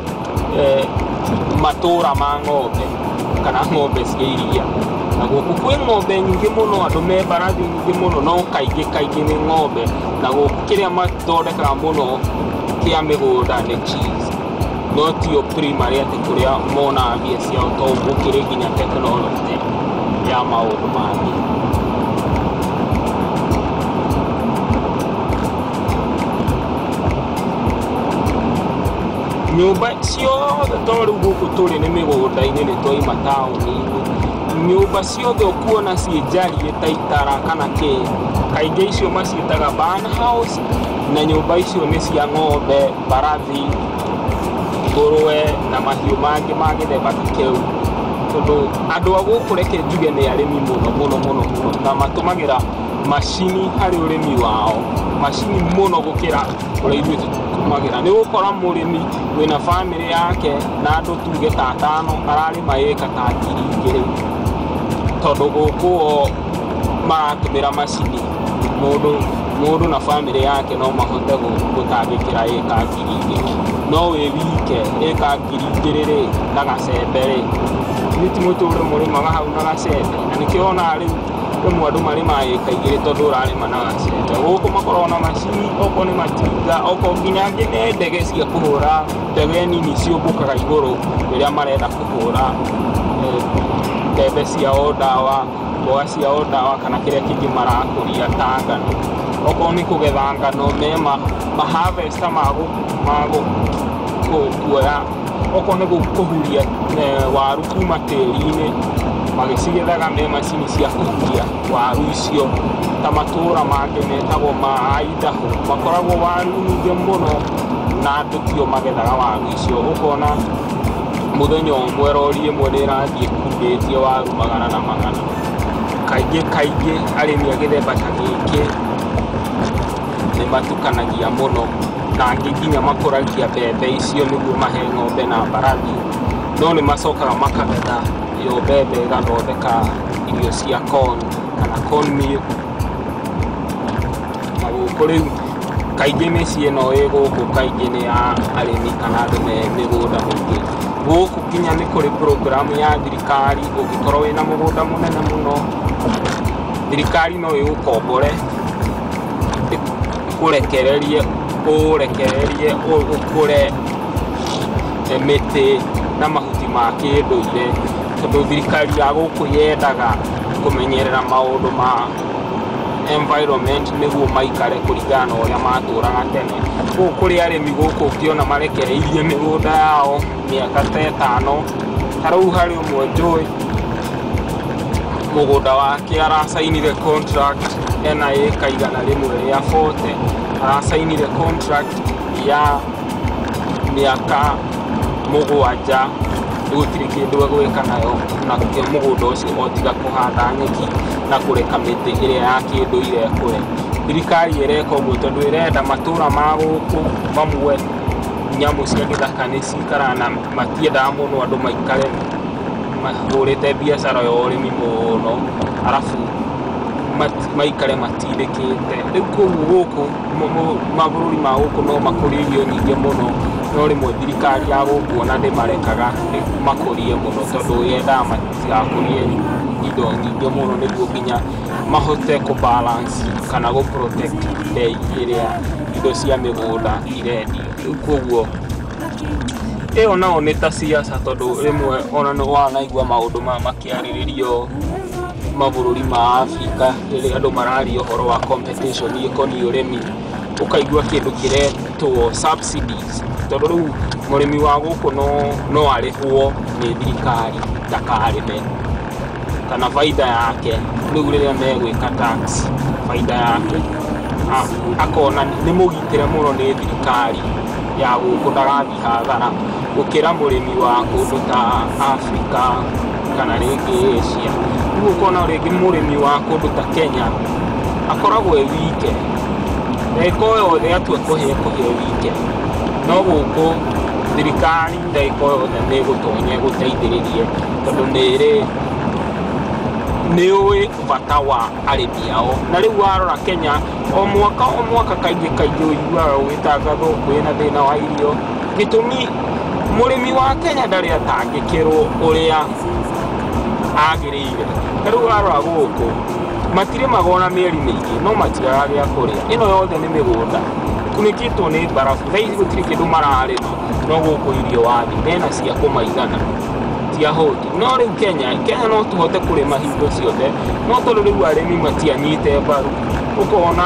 matũra ma ng'ombe kana ng'ombe cia iria. Na gũkũ kwĩ ng'ombe nyingĩ mũno, andũ me mbarathi nyingĩ mũno, no kaingĩ kaingĩ nĩ ng'ombe. Na gũkũ kĩrĩa mathondekaga mũno kĩa mĩgũnda nĩ cheese, no tio primary atĩ kũrĩa monaga mbia ciao, tondũ gũkĩrĩ nginya tekinoronjĩ ya maũndũ mangĩ. Nyũmba ciothe to rĩu gũkũ tũrĩ nĩ mĩgũnda-inĩ, nĩ twaima taũni-inĩ. Nyũmba ciothe ũkuona ciĩ njariĩ ta itara kana kĩ, kaingĩ icio maciĩtaga barn house, na nyũmba icio nĩ cia ng'ombe, mbarathi, ngũrwe na mahiũ mangĩ ma gĩthemba ta kĩu. Tondũ andũ a gũkũ reke njuge nĩ arĩmi mũno mũno mũno mũno, na matũmagĩra macini harĩ ũrĩmi wao, macini mũno gũkĩra ũrĩa ithuĩ tũtũmagĩra. Nĩ ũgũkora mũrĩmi wĩna bamĩrĩ yake na andũ tuge ta 5 ararĩma ĩka ta 2,000, tondũ gũkũ o maratũmĩra macini. Mũndũ na bamĩrĩ yake no mahote gũtangĩkĩra ĩka 2,000, no wĩ wike ĩka 2,000 rĩ na gacembe rĩ, nĩ ti mũtũre mũrĩmaga hau na gacembe. Na nĩkĩo wonaga rĩu rĩmwe andũ marĩmaga ĩka 2 tondũ ũrarĩma na gacembe. Gũkũ makoragwo na macini, okorwo nĩ matinga, okorwo nginya angĩ nĩ ndege cia kũhũra, ndege nini ciũmbũkaga igũrũ rĩrĩa marenda kũhũra mbembe ciao ndawa, mboga ciao ndawa, kana kĩrĩa kĩngĩ marakũria ta ngano. Okorwo nĩ kũgetha ngano, me ma harvester ma kuoya, okorwo nĩ kũhuria waru kuma tĩri-inĩ, magĩcigethaga me macini cia kũhuria waru icio. Ta matũra mangĩ metagwo ma Idaho, makoragwo waru nyingĩ mũno na andũ tio magethaga waru icio. Ũkona mũthenya ũmwe rori ĩmwe nĩ ĩrathiĩ ĩkuĩtie waru magana na magana. Kaingĩ kaingĩ arĩmi a gĩthemba ta gĩkĩ nĩ matukanagia mũno, na angĩ nginya makũragia mbembe icio nĩguo mahe ng'ombe na mbarathi, no nĩ macokaga makagetha ĩyo mbembe ĩgathondeka irio cia corn kana corn meal. Na gũkũ rĩu kaingĩ mĩciĩ ĩno ĩ gũkũ kaingĩ nĩ ya arĩmi kana andũ me mĩgũnda mĩingĩ. Gũkũ nginya nĩ kũrĩ program ya thirikari, ũngĩkorwo wĩna mũgũnda mũnene mũno, thirikari no ĩgũkombore, ĩkũrekererie, ũrekererie ũkũre mĩtĩ na mahuti ma kĩndũire, tondũ thirikari ya gũkũ yendaga kũmenyerera maũndũ ma environment nĩguo maikare kũringana na ũrĩa matũraga tene. Gũkũ kũrĩ arĩmi gũkũ ũngĩona marekereirie mĩgũnda yao mĩaka ta 5, ta rĩu harĩ ũmwe njũĩ mũgũnda wake aracainire contract ena ĩka 140, aracainire contract ya mĩaka 7 gũtirĩ kĩndũ egwĩka nayo nakĩo mũgũnda ũcio o tiga kũhanda nyeki na kũreka mĩtĩ ĩrĩa ya kĩndũire ĩkũre. Thirikari ĩreka ũguo tondũ ĩrenda matũra ma gũkũ mamwe nyamũ cia gĩthaka nĩ cikaraga na matiendaga mũno andũ maikare mahũrĩte biacara ya ũrĩmi mũno arabu maikare matindĩkĩte. Rĩu koguo gũkũ mabũrũri ma gũkũ no makũrie irio nyingĩ mũno, no rĩmwe thirikari ya gũkũ ona ndĩmarekaga makũrie mũno tondũ yendaga matigakũrie indo nyingĩ mũno nĩguo nginya mahote kũ balance kana gũ protect bei ĩrĩa indo cia mĩgũnda irendio. Rĩu koguo ĩyo nao nĩ ta siasa tondũ rĩmwe ona nĩ wanaigua maũndũ maya makĩarĩrĩrio mabũrũri ma Afrika rĩrĩa andũ mararia ũhoro wa competition ĩkoniĩ ũrĩmi, ũkaigua kĩndũ kĩretwo subsidies tondũ rĩu mũrĩmi wa gũkũ no arĩhwo nĩ thirikari ndakarĩme kana baida yake rĩu rĩrĩa megwĩka tax baida yake akona nĩ mũgitĩre mũno nĩ thirikari ya gũkũ ndagathiĩ hathara gũkĩra mũrĩmi wa kũndũ ta Afrika kana rĩngĩ Asia. Rĩu ũkona rĩngĩ mũrĩmi wa kũndũ ta Kenya akoragwo e wike, ndagĩka o yothe atua kũhĩa kũhĩa wike, no gũkũ thirikari ndagĩka o yothe nĩ ĩgũtonya ĩgũteithĩrĩrie tondũ nĩ ũĩ bata wa arĩmi ao. Na rĩu warora Kenya o mwaka kaingĩ kaingĩ ũiguaga ũgĩtangathwo kwĩna thĩna wa irio, gĩtũmi mũrĩmi wa Kenya ndarĩ atangĩkĩrwo ũrĩa agĩrĩire. Ta rĩu warora gũkũ matirĩmaga ona mĩeri mĩingĩ no matiagaga gĩa kũrĩa. Ĩno yothe nĩ mĩgũnda ĩkunĩkĩtwo nĩ mbarabu, thaa ici gũtirĩ kĩndũ mararĩma, no gũkũ irio wathi mena cia kũmaigana ti ahũtu. No rĩu Kenya no tũhote kũrĩma hingo ciothe, no tondũ rĩu arĩmi matianyite mbaru ũkona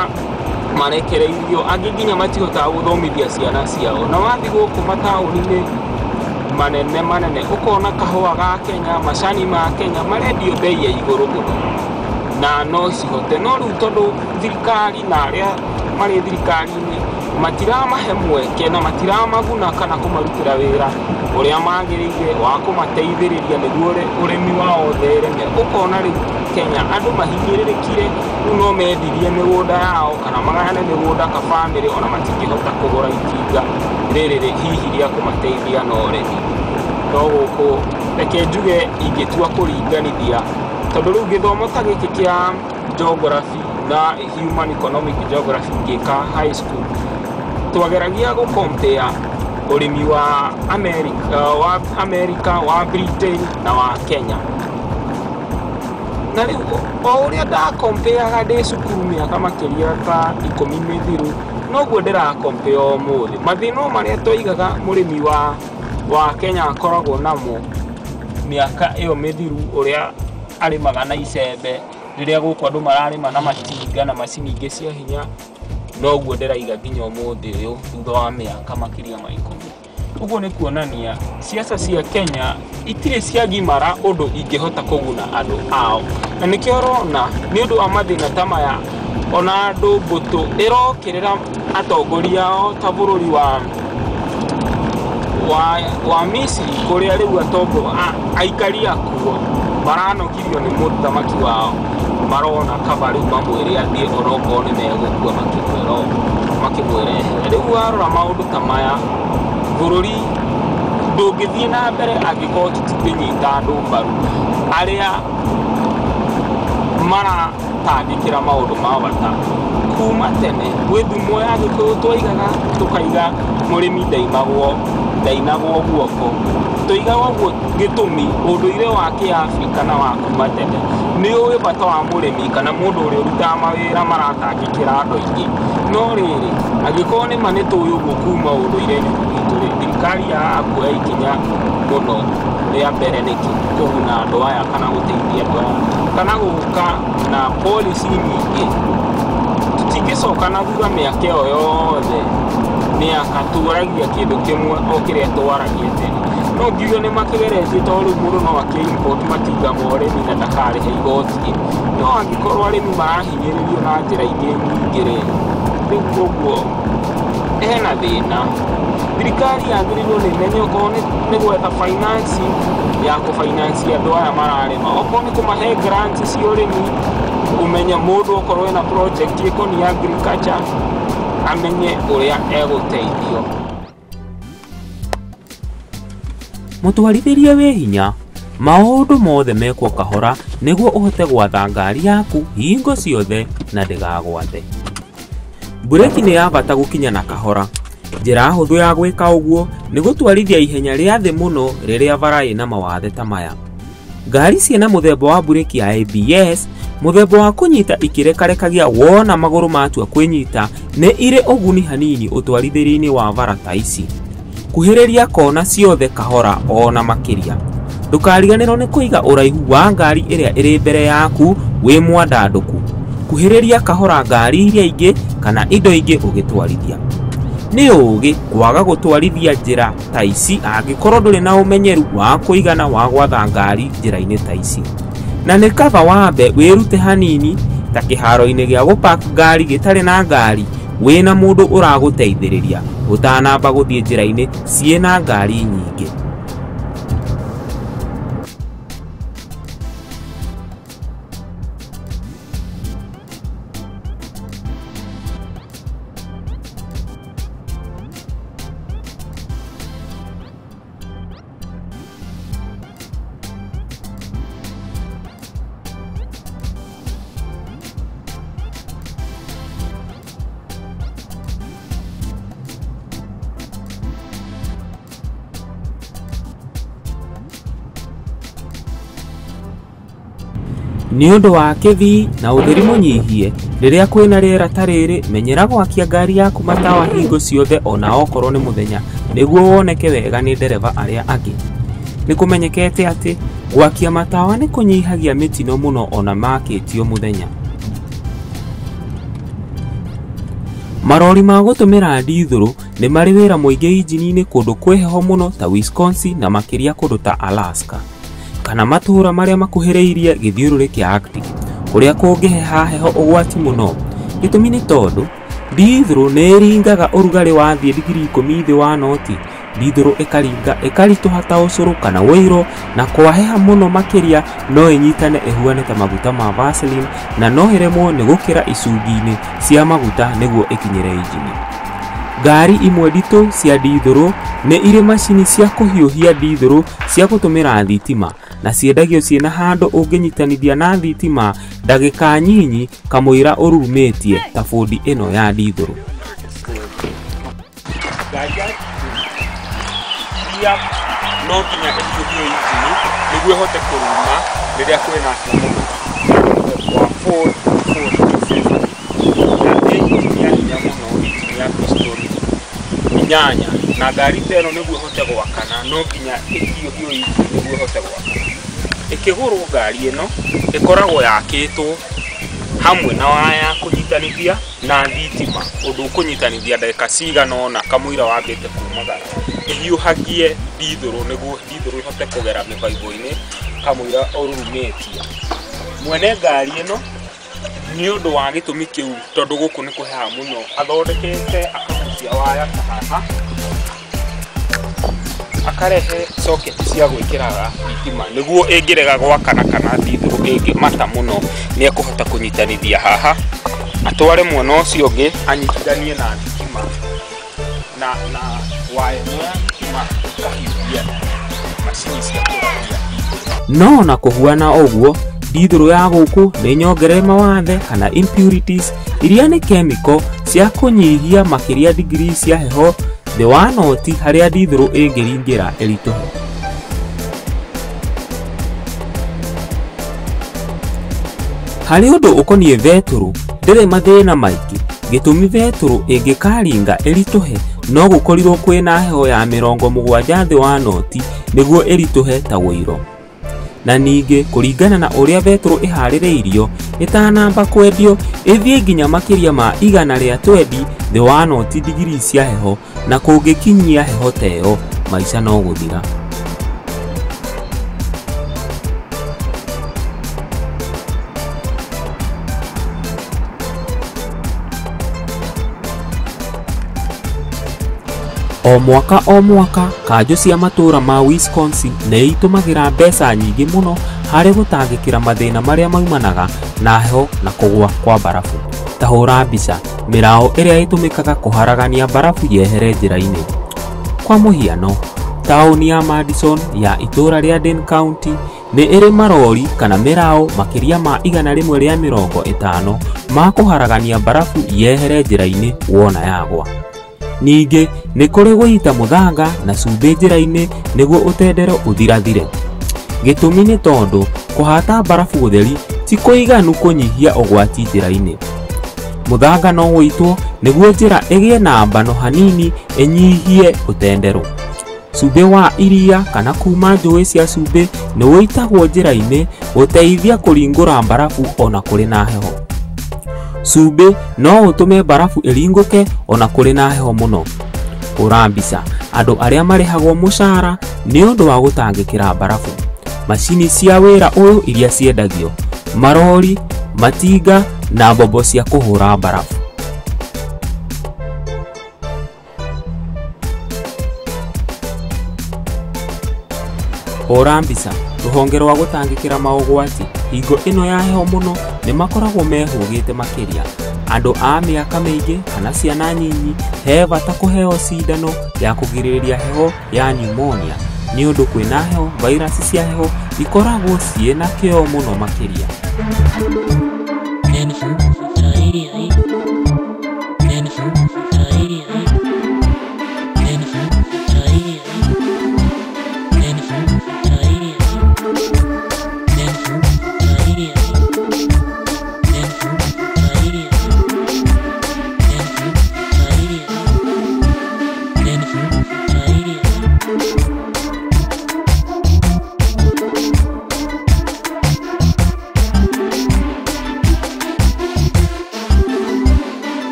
marekereirio, angĩ nginya matihotaga gũthomithia ciana ciao. Na wathiĩ gũkũ mataũni-inĩ manene manene ũkona kahũa ga Kenya, macani ma Kenya marendio bei ya igũrũ mũno na no cihote, no rĩu tondũ thirikari na arĩa marĩ thirikari-inĩ matiramahe mweke na matiramaguna kana kũmarutĩra wĩra ũrĩa magĩrĩire wa kũmateithĩrĩria nĩguo ũrĩmi wao ũthereme. Ũkona rĩu Kenya andũ mahinyĩrĩrĩkire, rĩu no mendirie mĩgũnda yao kana magayane mĩgũnda ka bamĩrĩ ona matingĩhota kũgũra itinga rĩrĩ hihi rĩa kũmateithia na ũrĩmi. No gũkũ reke njuge ingĩtua kũringanithia tondũ rĩu gĩthomo ta gĩkĩ kĩa geography na human economic geography ngĩka high school twageragia gũ compare ũrĩmi wa America, wa Britain na wa Kenya. Na rĩu o ũrĩa ndakompeaga ndĩ cukuru mĩaka makĩria ta 10 mĩthiru noguo ndĩrakompea ũmũthĩ. Mathĩna o marĩa twaigaga mũrĩmi wa Kenya akoragwo namo mĩaka ĩyo mĩthiru, ũrĩa arĩmaga na icembe rĩrĩa gũkũ andũ mararĩma na matinga na macini ingĩ cia hinya, noguo ndĩraiga nginya ũmũthĩ ũyũ thutha wa mĩaka makĩria ma 10. Ũguo nĩ kuonania siasa cia Kenya itirĩ ciagimara ũndũ ingĩhota kũguna andũ ao, na nĩkĩo ũrona nĩ ũndũ wa mathĩna ta maya ona andũ mbũtũ ĩrokĩrĩra atongoria ao ta bũrũri wa Misiri kũrĩa rĩu aikari akuo maranogirio nĩ mũthamaki wao, marona kaba rĩu mamwĩre athiĩ onokorwo nĩ megũkua makĩmwĩra ehere. Rĩu warora maũndũ ta maya bũrũri ndũngĩthiĩ na mbere angĩkorwo tũtingĩnyita andũ mbaru arĩa maratangĩkĩra maũndũ ma bata. Kuma tene gwĩ thumo ya Gĩkũyũ twaigaga tũkaiga mũrĩmi ndainagwo guoko, tũigaga ũguo gĩtũmi ũndũire wa kĩafrika na wa kuma tene nĩ ũĩ bata wa mũrĩmi kana mũndũ ũrĩa ũrutaga mawĩra maratangĩkĩra andũ aingĩ. No rĩrĩ angĩkorwo nĩ ma nĩ tũĩ ũguo kuma ũndũire-inĩ witũ rĩ, thirikari yagaga kuoya ikinya mũno rĩa mbere nĩkĩ kũguna andũ aya kana gũteithia andũ aya kana gũka na policy nyingĩ. Tũtingĩcoka na thutha mĩaka ĩyo yothe mĩaka twaragia kĩndũ kĩmwe o kĩrĩa twaragia tene. No ngiuge nĩ makĩgeretie tondũ rĩu mũndũ no akĩ import matinga ma ũrĩmi na ndakarĩhe igoti, no angĩkorwo arĩmi marahinyĩrĩrio na njĩra ingĩ nyingĩ rĩ, Rĩu ũguo hena thĩna. Thirikari yagĩrĩirwo nĩ ĩmenye okorwo nĩ gwetha financing ya kũfinance andũ aya mararĩma, okorwo nĩ kũmahe grants cia ũrĩmi, kũmenya mũndũ okorwo ena project ĩkoniĩ agriculture amenye ũrĩa egũteithio. Mũtwarithĩrie wĩ hinya, maũndũ mothe mekwo kahora nĩguo ũhote gwatha ngari yaku hingo ciothe na ndĩgagwathe. Mbureki nĩ ya bata gũkinya na kahora. Njĩra hũthũ ya gwĩka ũguo nĩ gũtwarithia ihenya rĩa thĩ mũno rĩrĩa bara ĩna mawathe ta maya. Ngari ciĩna mũthemba wa mbureki ya ABS, mũthemba wa kũnyita ikĩrekarekagia wona magũrũ matua kwĩnyita, nĩ irĩ ũguni hanini ũtwarithĩrie-inĩ wa bara ta ici. Kuhĩrĩria kona ciothe kahora ona makĩria. Ndũkariganĩrwo nĩ kũiga ũraihu wa ngari ĩrĩa ĩrĩ mbere yaku wĩ mwandandũku. Kuhĩrĩria kahora ngari iria ingĩ kana indo ingĩ ũgĩtwarithia. Nĩ ũũgĩ kwaga gũtwarithia njĩra ta ici angĩkorwo ndũrĩ na ũmenyeru wa kũigana wa gwatha ngari njĩra-inĩ ta ici. Na nĩ kaba wambe wĩrute hanini ta kĩharo-inĩ gĩa gũpark ngari gĩtarĩ na ngari wĩna mũndũ ũragũteithĩrĩria ũtanamba gũthiĩ njĩra-inĩ ciĩna ngari nyingĩ. Nĩ ũndũ wa kĩthii na ũtheri mũnyihie, rĩrĩa kwĩna rĩera ta rĩrĩ, menyera gwakia ngari yaku matawa hingo ciothe ona okorwo nĩ mũthenya nĩguo woneke wega nĩ ndereba arĩa angĩ. Nĩ kũmenyekete atĩ gwakia matawa nĩ kũnyihagia mĩtino mũno ona makĩtio mũthenya. Marori ma gũtũmĩra ndithũrũ nĩ marĩ wĩra mũingĩ injini-inĩ kũndũ kwĩ heho mũno ta Wisconsin na makĩria kũndũ ta Alaska, kana matũũra marĩa makuhĩrĩirie gĩthiũrũrĩ kĩa Arctic kũrĩa kũngĩheha heho ũgwati mũno. Gĩtũmi nĩ tondũ ndithũrũ nĩ ĩringaga ũrugarĩ wa thiĩ digiri 10 thĩ wa noti. Ndithũrũ ĩkaringa ĩkaritũha ta ũcũrũ kana ũiro, na kwaheha mũno makĩria no ĩnyitane ĩhuane ta maguta ma Vaseline na no ĩremwo nĩ gũkĩra icungi-inĩ cia maguta nĩguo ĩkinyĩre injini. Ngari imwe nditũ cia ndithũrũ nĩ irĩ macini cia kũhiũhia ndithũrũ cia gũtũmĩra thitima na ciendagio ciĩna handũ ũngĩnyitanithia na thitima ndagĩka nyinyi kamũira ũrurumĩtie ta bundi ĩno ya ndithũrũ. No nginya ĩhiũhio injini nĩguo ĩhote kũruma rĩrĩa kwĩna heho mũno. Wa Ford 4 na nĩ injini ya hinya mũno, injini ya piston 8, na ngari ta ĩno nĩguo ĩhote gwakana no nginya ĩhiũhio injini nĩguo ĩhote gwakana. Ĩkĩgũrwo ngari ĩno ĩkoragwo yakĩtwo hamwe na waya kũnyitanithia na thitima, ũndũ ũkũnyitanithia ndagĩka cigana ũna kamũira wambĩte kumagara ĩhiũhagie ndithũrũ nĩguo ndithũrũ ĩhote kũgera mĩbaibũ-inĩ kamũira ũrurumĩtie. Mwene ngari ĩno nĩ ũndũ wa gĩtũmi kĩu, tondũ gũkũ nĩ kũheha mũno, athondekete akagucia waya ta haha, akarehe socket cia gwĩkĩraga thitima nĩguo ĩngĩrega gwakana kana ndithũrũ ĩngĩmata mũno nĩ ekũhota kũnyitanithia haha atware mwena ũcio ũngĩ anyitithanie na thitima na waya ĩno ya thitima ĩkahiũhia macini cia kũhiũhia. No na kũhuana ũguo, ndithũrũ ya gũkũ nĩ nyongerere mawathe kana impurities iria nĩ kemiko cia kũnyihia makĩria digiri cia heho thĩ wa noti harĩa ndithũrũ ĩngĩringĩra ĩritũhe. Harĩ ũndũ ũkoniĩ betũrũ ndĩrĩ mathĩna maingĩ. Gĩtũmi betũrũ ĩngĩkaringa ĩritũhe no gũkorirwo kwĩna heho ya 70 thĩ wa noti nĩguo ĩritũhe ta ũiro. Na ningĩ kũringana na ũrĩa betũrũ ĩharĩrĩirio ĩtanamba kwendio ĩthiĩ nginya makĩria ma 120 thĩ wa noti digiri cia heho, na kũngĩkinyia heho ta ĩyo maica no gũthira. O mwaka o mwaka, kanjũ cia matũũra ma Wisconsin nĩ itũmagĩra mbeca nyingĩ mũno harĩ gũtangĩkĩra mathĩna marĩa maumanaga na heho na kũgũa kwa mbarabu. Ta hũra mbica mĩraũ ĩrĩa ĩtũmĩkaga kũharagania mbarabu yehere njĩra-inĩ. Kwa mũhiano, taũni ya Madison ya itũũra rĩa Dane County nĩ ĩrĩ marori kana mĩraũ makĩria ma 150 ma kũharagania mbarabu yehere njĩra-inĩ wona yagwa. Ningĩ nĩ kũrĩ gũita mũthanga na cumbĩ njĩra-inĩ nĩguo ũtendero ũthirathire. Gĩtũmi nĩ tondũ kũhata mbarabu gũtheri ti kũiganu kũnyihia ũgwati njĩra-inĩ. Mũthanga no ũitwo nĩguo njĩra ĩgĩe na mbano hanini ĩnyihie ũtenderũ. Cumbĩ wa iria kana kuma njũĩ cia cumbĩ nĩ ũitagwo njĩra-inĩ gũteithia kũringũra mbarabu ona kũrĩ na heho. Cumbĩ no ũtũme mbarabu ĩringũke ona kũrĩ na heho mũno. Hũra mbica andũ arĩa marĩhagwo mũcara nĩ ũndũ wa gũtangĩkĩra mbarabu. Macini cia wĩra ũyũ iria ciendagio, marori, matinga na mbombo cia kũhũra mbarabu. Hũra mbica rũhonge rwa gũtangĩkĩra maũgwati hingo ĩno ya heho mũno nĩ makoragwo mehũgĩte makĩria. Andũ a mĩaka mĩingĩ kana ciana nyinyi he bata kũheo cindano ya kũgirĩrĩria heho ya pneumonia nĩ ũndũ kwĩna heho vairasi cia heho ikoragwo ciĩna kĩo mũno makĩria.